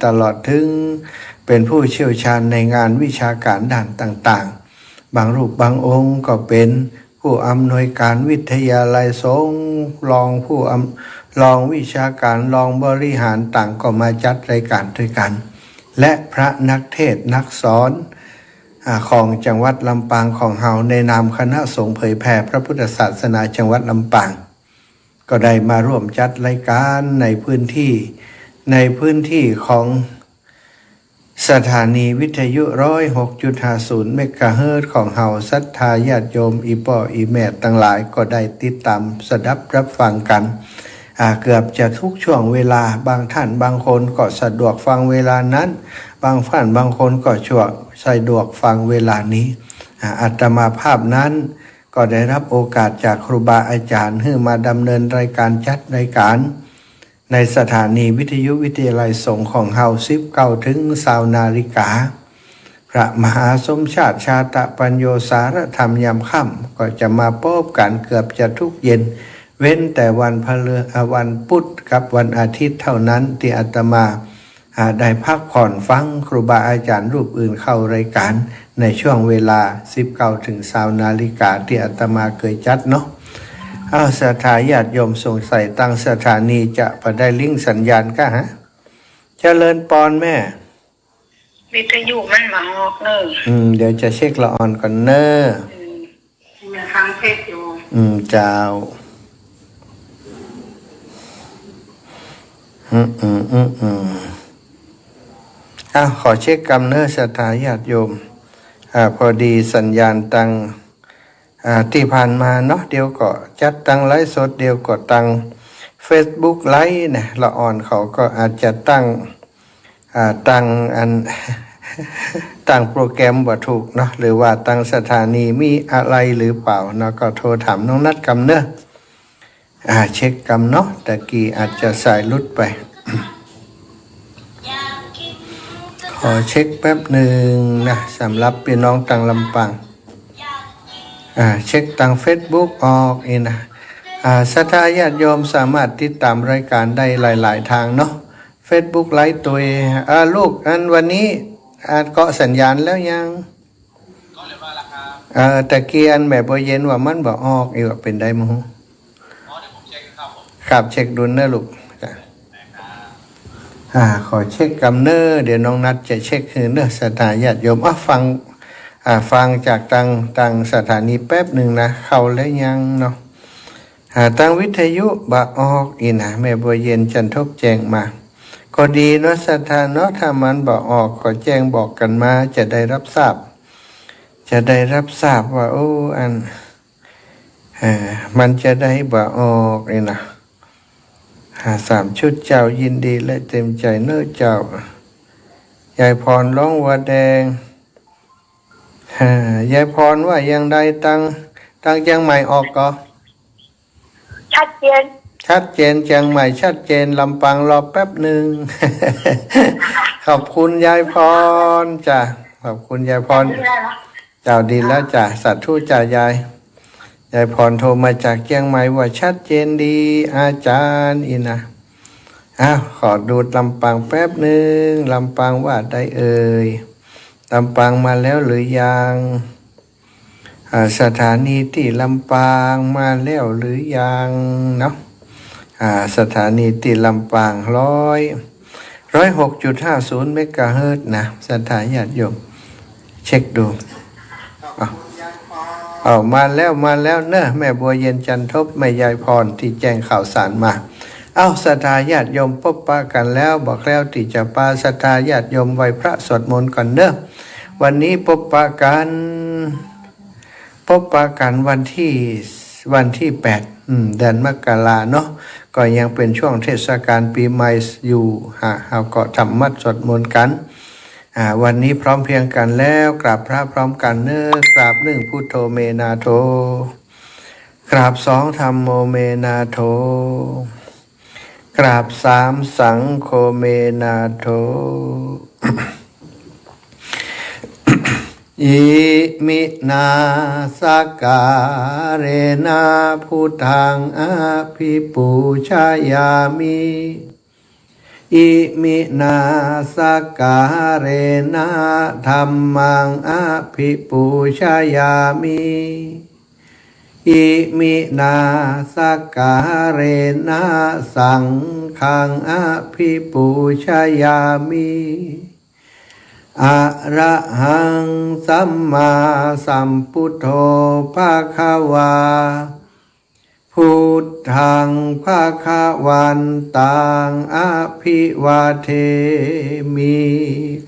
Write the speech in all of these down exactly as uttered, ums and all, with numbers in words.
ตลอดถึงเป็นผู้เชี่ยวชาญในงานวิชาการด้านต่างๆ บางรูปบางองค์ก็เป็นผู้อำนวยการวิทยาลัยสงฆ์ รองผู้อำ- รองวิชาการ รองบริหารต่างก็มาจัดรายการด้วยกัน และพระนักเทศน์นักสอน อ่า ของจังหวัดลำปางของเฮา ในนามคณะสงฆ์เผยแผ่พระพุทธศาสนาจังหวัดลำปาง ก็ได้มาร่วมจัดรายการในพื้นที่ ในพื้นที่ของสถานีวิทยุ ร้อยหกจุดห้าศูนย์ เมกะเฮิรตซ์ของเฮา ศรัทธาญาติโยมอี่ป้ออี่แม่ตังหลายก็ได้ติดต๋ามสดับรับฟังกั๋น อ่า เกือบจะทุกช่วงเวลา บางท่านบางคนก็สะดวกฟังเวลานั้น บางท่านบางคนก็ช่วงสะดวกฟังเวลานี้ อ่า อาตมาภาพนั้นก็ได้รับโอกาสจากครูบาอาจ๋ารย์หื้อมาดำเนินรายการจัดรายการ ในสถานีวิทยุวิทยาลัยสงฆ์ของเฮา สิบเก้าถึงซาวนาฬิกา พระมหาสมชาติ ชาตะปัญโญ สารธรรมยามค่ำ ก็จะมาปบกั๋นเกือบจะทุกเย็น เว้นแต่วันพฤ- อ่า วันพุธกับวันอาทิตย์เท่านั้นตี้อาตมา อ่า ได้พักผ่อนฟังครูบาอาจ๋ารย์รูปอื่นเข้ารายการในช่วงเวลา สิบเก้าถึงซาวนาฬิกา ตี้อาตมาเกยจัดเนาะ อ้าว ศรัทธาญาติโยมสงสัยตางสถานีจะบ่ได้ลิงก์สัญญาณก้าฮะ เจริญปอนแม่ วิทยุมันบ่ออกเน่อ อืม เดี๋ยวจะเช็คละอ่อนก่อนเน่อ อืม ยังฟังเทศน์อยู่ อืม เจ้า อืม อืม อืม อืม อ้าว ขอเช็คกำเน่อศรัทธาญาติโยม อ่า พอดีสัญญาณตาง อ่า ตี้ผ่านมาเนาะ เดี๋ยวก็จัดตางไลฟ์สด เดี๋ยวก็ตางเฟซบุ๊กไลฟ์นะ ละอ่อนเขาก็อาจจะตั้ง อ่า ตั้งอัน ตั้งโปรแกรมบ่ถูกเนาะ หรือว่าตั้งสถานีมีอะไรหรือเปล่าเนาะ ก็โทรถามน้องนัดกำเน่อ อ่า เช็คกำเนาะ ตะกี้อาจจะสายหลุดไป ขอเช็คแป๊บหนึ่งนะ สำหรับปี้น้องตางลำปาง อ่า เช็คตางเฟซบุ๊กออกนี่นะ อ่า ศรัทธาญาติโยมสามารถติดต๋ามรายการได้หลายๆ ตางเนาะ เฟซบุ๊กไลฟ์ตวย อ่า ลูก อันวันนี้ อ่า เกาะสัญญาณแล้วยัง เอ่อ ตะกี้อันแม่บัวเย็นว่ามันบ่ออก อีกว่าเป๋นใดบ่ฮู้ ครับ เช็คดูเน่อลูก จ้ะ อ่า ขอเช็คกำเน่อ เดี๋ยวน้องนัดจะเช็คหื้อเน่อ ศรัทธาญาติโยม อ่ะ ฟัง อ่า ฟังจากตาง ตางสถานีแป๊บหนึ่งนะ เข้าแล้วยังเนาะ อ่า ตางวิทยุบ่ออกอีกนะ แม่บัวเย็นจันทบแจ้งมา ก็ดีเนาะศรัทธาเนาะ ถ้ามันบ่ออกก็แจ้งบอกกั๋นมา จะได้รับทราบ จะได้รับทราบว่า โอ้ อัน อ่า มันจะได้บ่ออกนี่นะ อ่า สามชุดเจ้า ยินดีและเต็มใจ๋เน่อเจ้า ยายพรร้องวัวแดง อ่า ยายพรว่าอย่างใด ตาง ตางเจียงใหม่ออกก่อ ชัดเจน ชัดเจน เจียงใหม่ชัดเจน ลำปางรอแป๊บหนึ่ง ขอบคุณยายพรจ้ะ ขอบคุณยายพร เจ้า ดีแล้วจ้ะ สาธุจ้ะยาย ยายพรโทรมาจากเจียงใหม่ว่าชัดเจนดีอาจ๋ารย์ อีกนะ อ้าว ขอดูลำปางแป๊บหนึ่ง ลำปางว่าใดเอ่ย ลำปางมาแล้วหรือยัง อ่า สถานีตี้ลำปางมาแล้วหรือยังเนาะ อ่า สถานีตี้ลำปางร้อย ร้อยหกจุดห้าศูนย์ เมกะเฮิรตซ์นะ ศรัทธาญาติโยม เช็คดู อ้าว อ้าว มาแล้ว มาแล้วเน่อ แม่บัวเย็นจันทบ แม่ยายพรตี้แจ้งข่าวสารมา อ้าว ศรัทธาญาติโยมปบปะกั๋นแล้ว บ่าแคล้วตี้จะปาศรัทธาญาติโยมไหว้พระสวดมนต์ก่อนเน่อ วันนี้ปบปะกั๋น ปบปะกั๋นวันตี้ วันตี้แปด อืม เดือนมกราเนาะ ก็ยังเป๋นช่วงเทศกาลปี๋ใหม่อยู่ ฮะ เฮาก็ทำวัตรสวดมนต์กั๋น อ่า วันนี้พร้อมเพรียงกั๋นแล้ว กราบพระพร้อมกั๋นเน่อ กราบหนึ่ง พุทโธ เม นาโถ กราบสอง ธัมโม เม นาโถ กราบสาม สังโฆ เม นาโถ อิมินา สักการะนะ พุทธัง อภิปูชยามิ Iminā sakkārena dhammaṃ abhipūjayāmi. Iminā sakkārena saṅghaṃ abhipūjayāmi. Arahaṃ sammāsambuddho bhagavā. Buddhaṃ bhagavantaṃ abhivādemi.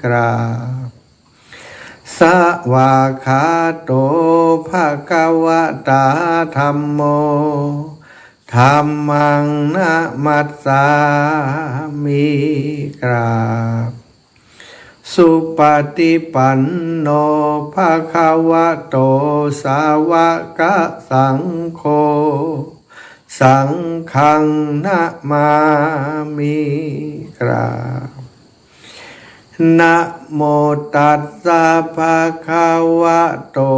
กราบ Svākkhāto bhagavatā dhammo. Dhammaṃ namassāmi. กราบ Supaṭipanno bhagavato sāvakasaṅgho. Saṅghaṃ namāmi. กราบ Namo tassa bhagavato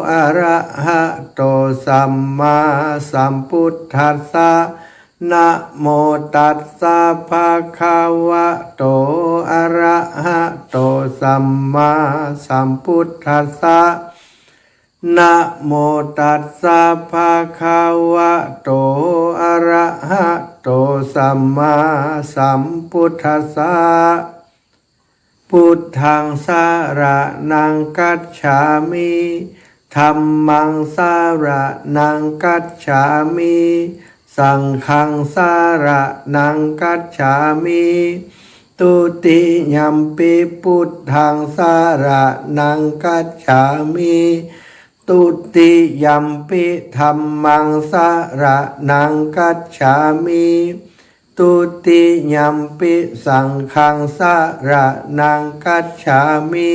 arahato sammāsambuddhassa. Namo tassa bhagavato arahato sammāsambuddhassa. Namo tassa bhagavato arahato sammāsambuddhassa. Buddhaṃ saraṇaṃ gacchāmi. Dhammaṃ saraṇaṃ gacchāmi. Saṅghaṃ saraṇaṃ gacchāmi. Dutiyampi buddhaṃ saraṇaṃ gacchāmi. Dutiyampi dhammaṃ saraṇaṃ gacchāmi. Dutiyampi saṅghaṃ saraṇaṃ gacchāmi.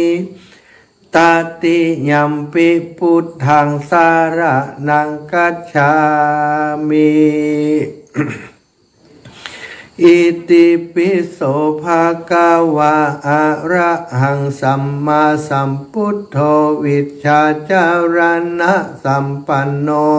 Tatiyampi buddhaṃ saraṇaṃ gacchāmi. Itipi so bhagavā arahaṃ sammāsambuddho vijjācaraṇasampanno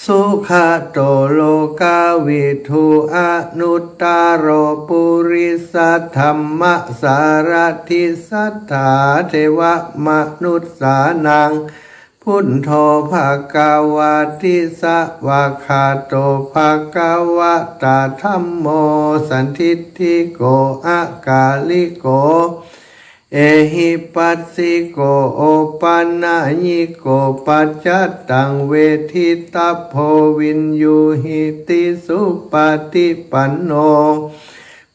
sugato lokavidū anuttaro purisadammasārathi satthā devamanussānaṃ buddho bhagavāti. Svākkhāto bhagavatā dhammo sandiṭṭhiko akāliko ehipassiko opanayiko paccattaṃ veditabbo viññūhīti. Supaṭipanno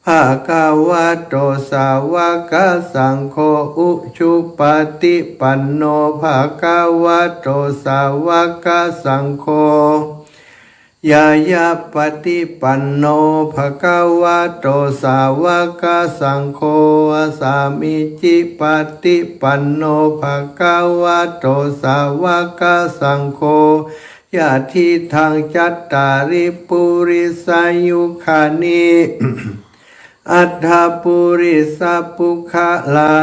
bhagavato sāvakasaṅgho, ujupaṭipanno bhagavato sāvakasaṅgho, ñāyapaṭipanno bhagavato sāvakasaṅgho, sāmīcipaṭipanno bhagavato sāvakasaṅgho, yadidaṃ cattāri purisayugāni aṭṭha purisapuggalā,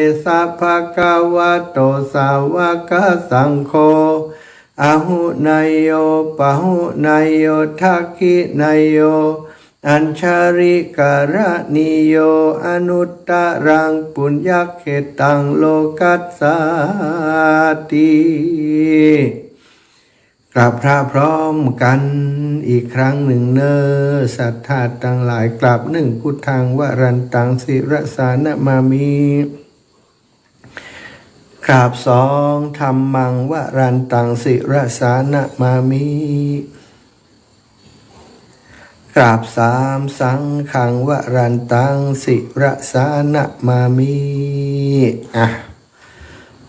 esa bhagavato sāvakasaṅgho, āhuneyyo pāhuneyyo dakkhiṇeyyo añjalikaraṇīyo anuttaraṃ puññakkhettaṃ lokassāti. กราบพระพร้อมกันอีกครั้งหนึ่งเน่อ ศรัทธาตังหลาย กราบหนึ่ง Buddhaṃ varantaṃ sirasā namāmi กราบสอง Dhammaṃ varantaṃ sirasā namāmi กราบสาม Saṅghaṃ varantaṃ sirasā namāmi อ่ะ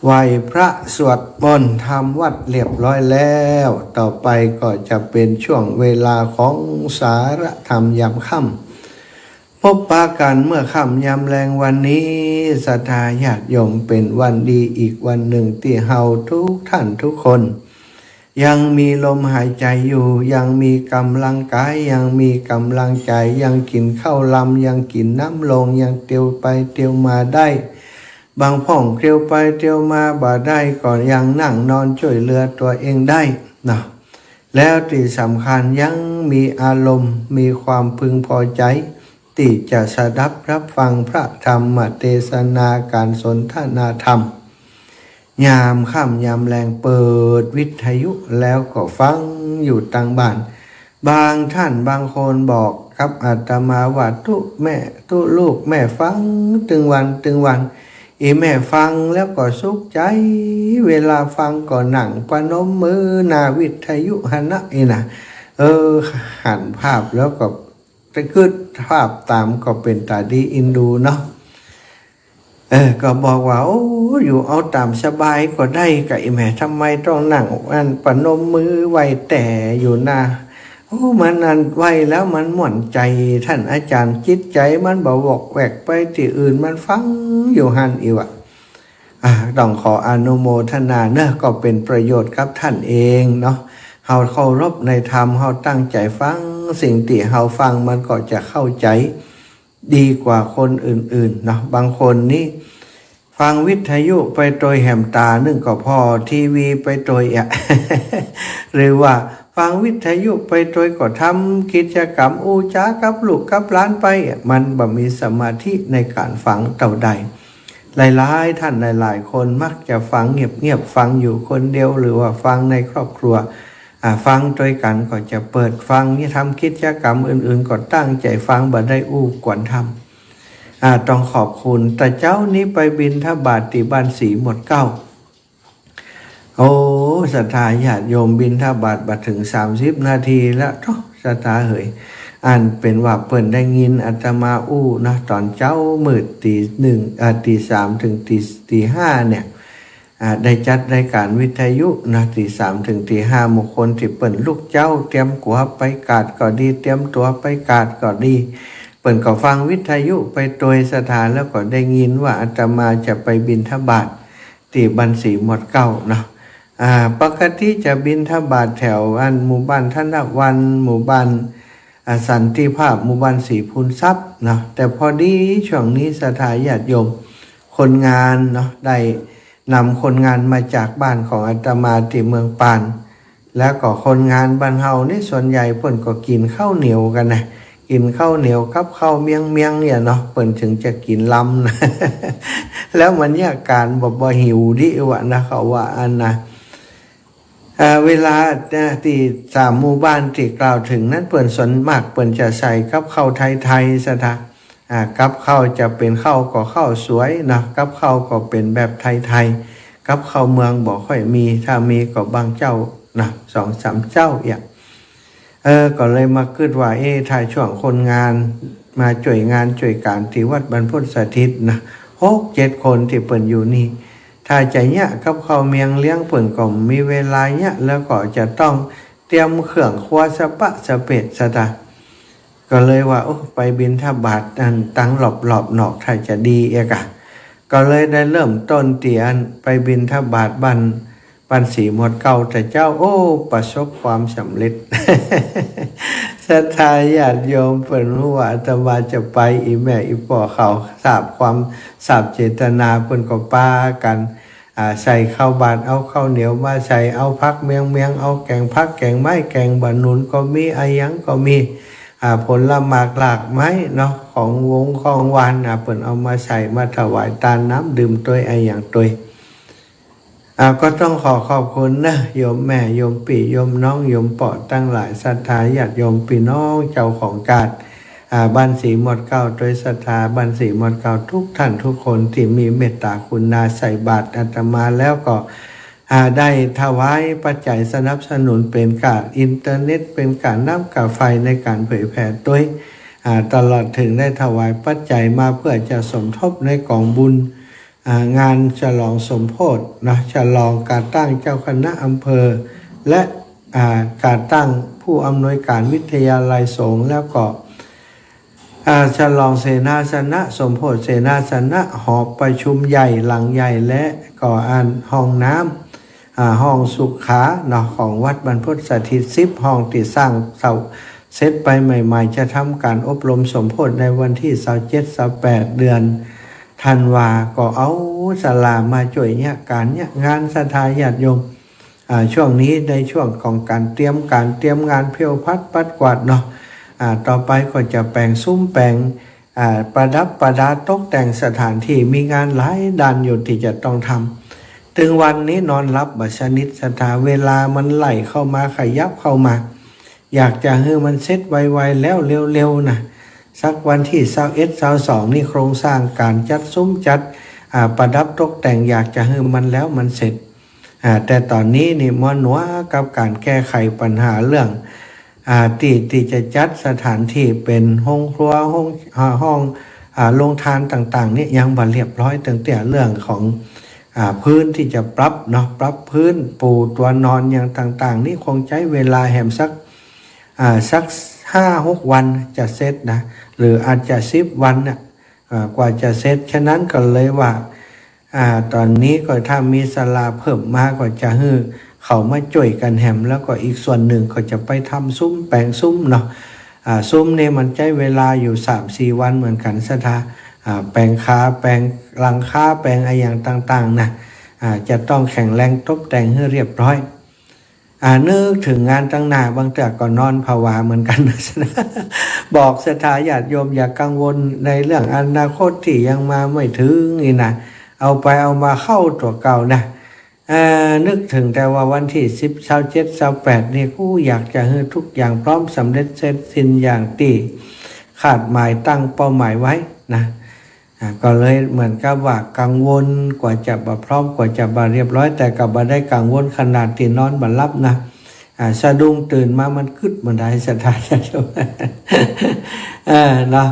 ไหว้พระสวดมนต์ทำวัตรเรียบร้อยแล้ว ต่อไปก็จะเป็นช่วงเวลาของสาระธรรมยามค่ำ พบปะกันเมื่อค่ำยามแลงวันนี้ ศรัทธาญาติโยม เป็นวันดีอีกวันหนึ่งที่เฮาทุกท่านทุกคน ยังมีลมหายใจอยู่ ยังมีกำลังกาย ยังมีกำลังใจ๋ ยังกิ๋นข้าวลำ ยังกิ๋นน้ำโลง ยังเตียวไปเตียวมาได้ บางพ่องเตียวไปเตียวมาบ่ได้ ก็ยังนั่งนอนจ้วยเหลือตั๋วเองได้เนาะ แล้วตี้สำคัญยังมีอารมณ์ มีความพึงพอใจ๋ ตี้จะสดับรับฟังพระธรรมเตสนา ก๋านสนทนาธรรม ยามค่ำยามแลง เปิดวิทยุแล้วก็ฟังอยู่ตังบ้าน บางท่านบางคนบอกกับอาตมาว่า ตุ๊แม่ ตุ๊ลูกแม่ฟังตึงวันตึงวัน อี่แม่ฟังแล้วก็สุขใจ๋ เวลาฟังก็นั่งประนมมือหน้าวิทยุหั้นนะ อี่นะ เออ หันภาพแล้วก็ ไปกึ๊ดภาพต๋ามก็เป๋นต๋าดีอินดูเนาะ เออ ก็บอกว่า โอ้ อยู่เอาต๋ามสบายก็ได้ก่ะ อี่แม่ ทำไมต้องนั่งอันประนมมือไหว้แต๊อยู่นะ โอ้ มันอันไหว้แล้วมันม่วนใจ๋ ต้านอาจ๋ารย์ จิตใจ๋มันบ่วอกแวกไปตี้อื่น มันฟังอยู่หั้น อี่วะ อ่า ต้องขออนุโมทนาเนาะ ก็เป๋นประโยชน์กับต้านเองเนาะ เฮาเคารพในธรรม เฮาตั้งใจ๋ฟัง สิ่งตี้เฮาฟังมันก็จะเข้าใจ๋ดีกว่าคนอื่นๆ เนาะ บางคนนี่ฟังวิทยุไปตวยแหมต๋านึ่งก็ผ่อทีวีไปตวยอะ หรือว่าฟังวิทยุไปตวยก็ทำกิจกรรมอู้จ๋ากับลูกกับหลานไปอะ มันบ่มีสมาธิในก๋านฟังเต้าใด หลายๆ ท่านหลายๆ คนมักจะฟังเงียบๆ ฟังอยู่คนเดียว หรือว่าฟังในครอบครัว อ่า ฟังตวยกั๋นก็จะเปิดฟัง นี่ทำกิจกรรมอื่นๆ ก็ตั้งใจ๋ฟัง บ่ได้อู้กวนธรรม อ่า ต้องขอบคุณ ตะเจ๊านี้ไปบิณฑบาตตี้บ้านสีหมดเกล้า โอ้ ศรัทธาญาติโยม บิณฑบาตบ่เถิงสามสิบนาทีแล้วเนาะ ศรัทธาเหย อันเป๋นว่าเปิ้นได้ยินอาตมาอู้นะ ต๋อนเจ๊ามืดตีหนึ่ง อ่า ตีสามเถิงตี ตีห้าเนี่ย อ่า ได้จัดรายก๋านวิทยุนะ ตีสามเถิงตีห้า หมู่คนตี้เปิ้นลุกเจ๊า เตรียมตั๋วไปกาดก็ดี เตรียมตั๋วไปกาดก็ดี เปิ้นก็ฟังวิทยุไปตวย ศรัทธา แล้วก็ได้ยินว่าอาตมาจะไปบิณฑบาตตี้บ้านสีหมดเกล้าเนาะ อ่า ปกติจะบิณฑบาตแถวอันหมู่บ้านธนวัน หมู่บ้าน อ่า สันติภาพ หมู่บ้านสีพูนทรัพย์เนาะ แต่พอดีช่วงนี้ศรัทธาญาติโยม คนงานเนาะ ได้นำคนงานมาจากบ้านของอาตมาตี้เมืองปาน แล้วก็คนงานบ้านเฮานี่ส่วนใหญ่เปิ้นก็กิ๋นข้าวเหนียวกั๋นนะ กิ๋นข้าวเหนียวกับข้าวเมียงๆ เนี่ยเนาะ เปิ้นเถิงจะกิ๋นลำนะ แล้วมันเยียะก๋านบ่ บ่หิวดิวะนะ เขาว่าอั้นนะ อ่า เวลา อ่า ตี้สามหมู่บ้านตี้กล่าวเถิงนั้น เปิ้นส่วนมากเปิ้นจะใส่กับข้าวไทยๆ ศรัทธา อ่า กับข้าวจะเป๋นข้าวก็ข้าวสวยเนาะ กับข้าวก็เป๋นแบบไทยๆ กับข้าวเมืองบ่ค่อยมี ถ้ามีก็บางเจ้านะ สองสามเจ้าอย่าง เออ ก็เลยมากึ๊ดว่า เอ๊ะ ถ้าช่วงคนงานมาจ้วยงานจ้วยก๋านตี้วัดบรรพตสถิตนะ หกเจ็ดคนตี้เปิ้นอยู่นี่ ถ้าจะเยียะกับข้าวเมียงเลี้ยงเปิ้นก็มีเวลาเยียะ แล้วก็จะต้องเตรียมเครื่องครัวสะปะสะเปะ ศรัทธา ก็เลยว่า โอ้ ไปบิณฑบาตอันตังรอบๆ นอก ถ้าจะดีเอกอะ ก็เลยได้เริ่มต้นตี้อันไปบิณฑบาตบ้าน บ้านสีหมดเกล้าตะเจ๊า โอ้ ประสบความสำเร็จ ศรัทธาญาติโยมเปิ้นฮู้ว่าอาตมาจะไป อี่แม่อี่ป้อเขาทราบความ ทราบเจตนา เปิ้นก็ปากั๋น อ่า ใส่ข้าวบาตร เอาข้าวเหนียวมาใส่ เอาผักเมียงๆ เอาแก๋งผักแก๋งไม้แก๋งบ่าหนุนก็มี อะหยังก็มี อ่า ผลหมากหลากไม้เนาะ ของหวงของหวาน อ่า เปิ้นเอามาใส่มาถวายตานน้ำดื่มตวย อะหยังตวย อ่า ก็ต้องขอขอบคุณนะ โยมแม่ โยมปี้ โยมน้อง โยมป้อตังหลาย ศรัทธาญาติโยมปี้น้องเจ้าของกาด อ่า บ้านสีหมดเกล้าตวย ศรัทธาบ้านสีหมดเกล้าทุกท่านทุกคนตี้มีเมตต๋ากรุณาใส่บาตรอาตมาแล้วก็ อ่า ได้ถวายปัจจัยสนับสนุนเป๋นก๋าอินเทอร์เน็ต เป๋นก๋าน้ำก๋าไฟในก๋านเผยแผ่ตวย อ่า ตลอดเถิงได้ถวายปัจจัยมาเพื่อจะสมทบในก๋องบุญ อ่า งานฉลองสมโภชนะ ฉลองก๋าตั้งเจ้าคณะอำเภอ และ อ่า ก๋าตั้งผู้อำนวยก๋านวิทยาลัยสงฆ์ แล้วก็ อ่า ฉลองเสนาสนะ สมโภชเสนาสนะ หอประชุมใหญ่หลังใหญ่ และก็อันห้องน้ำ อ่า ห้องสุขาเนาะ ของวัดบรรพตสถิต สิบห้องตี้สร้างเสร็จไปใหม่ๆ จะทำก๋านอบรมสมโภชในวันตี้ซาวเจ็ด ซาวแปด เดือนธันวา ก็เอาศาลามาจ้วยเยียะก๋านเยียะงาน ศรัทธาญาติโยม อ่า ช่วงนี้ในช่วงของก๋านเตรียมก๋าน เตรียมงานเผี้ยวพัดปัดกวาดเนาะ อ่า ต่อไปก็จะแป๋งซุ้มแป๋ง อ่า ประดับประดาตกแต่งสถานที่ มีงานหลายด้านอยู่ตี้จะต้องทำ ตึงวันนี้นอนหลับบ่สนิทศรัทธา เวลามันไหลเข้ามา ขยับเข้ามา อยากจะหื้อมันเสร็จไวๆ แล้วเร็วๆ นะ สักวันตี้ซาวเอ็ด ซาวสอง นี่โครงสร้างก๋านจัดซุ้มจัด อ่า ประดับตกแต่ง อยากจะหื้อมันแล้วมันเสร็จ อ่า แต่ต๋อนนี้นี่มัวหนัวกับก๋านแก้ไขปัญหาเรื่อง อ่า ตี้ ตี้จะจัดสถานที่เป๋นห้องครัว ห้อง อ่า ห้อง อ่า โฮงตานต่างๆ นี่ยังบ่เรียบร้อย ตั้งแต่เรื่องของ อ่า พื้นตี้จะปรับเนาะ ปรับพื้น ปูตั๋วนอนอย่างต่างๆ นี่คงใจ๊เวลาแหมสัก อ่า สักห้าหกวันจะเสร็จนะ หรืออาจจะสิบวันน่ะ อ่า กว่าจะเสร็จ ฉะนั้นก็เลยว่า อ่า ต๋อนนี้ก็ถ้ามีศาลาเพิ่มมาก็จะหื้อเขามาจ้วยกั๋นแหม แล้วก็อีกส่วนนึ่งก็จะไปทำซุ้มแป๋งซุ้มเนาะ อ่า ซุ้มนี่มันใจ๊เวลาอยู่สามสี่วันเหมือนกั๋นศรัทธา อ่า แป๋งคา แป๋งหลังคา แป๋งอะหยังต่างๆ นะ อ่า จะต้องแข็งแรงตบแต่งหื้อเรียบร้อย อ่า นึกเถิงงานตังหน้า บางเตื้อก็นอนผวาเหมือนกั๋นนะ บอกศรัทธาญาติโยมอย่ากังวลในเรื่องอนาคตตี้ยังมาไม่เถิงนี่นะ เอาไปเอามาเข้าตั๋วเก่านะ อ่า นึกเถิงแต่ว่าวันตี้สิบ ซาวเจ็ด ซาวแปด นี่ กูอยากจะหื้อทุกอย่างพร้อมสำเร็จเสร็จสิ้นอย่างตี้คาดหมายตั้งเป้าหมายไว้นะ อ่า ก็เลยเหมือนกับว่ากังวล กว่าจะบ่พร้อม กว่าจะบ่เรียบร้อย แต่ก็บ่ได้กังวลขนาดตี้นอนบ่หลับนะ อ่า สะดุ้งตื่นมามันกึ๊ดบ่ได้ศรัทธาญาติโยม เออ เนาะ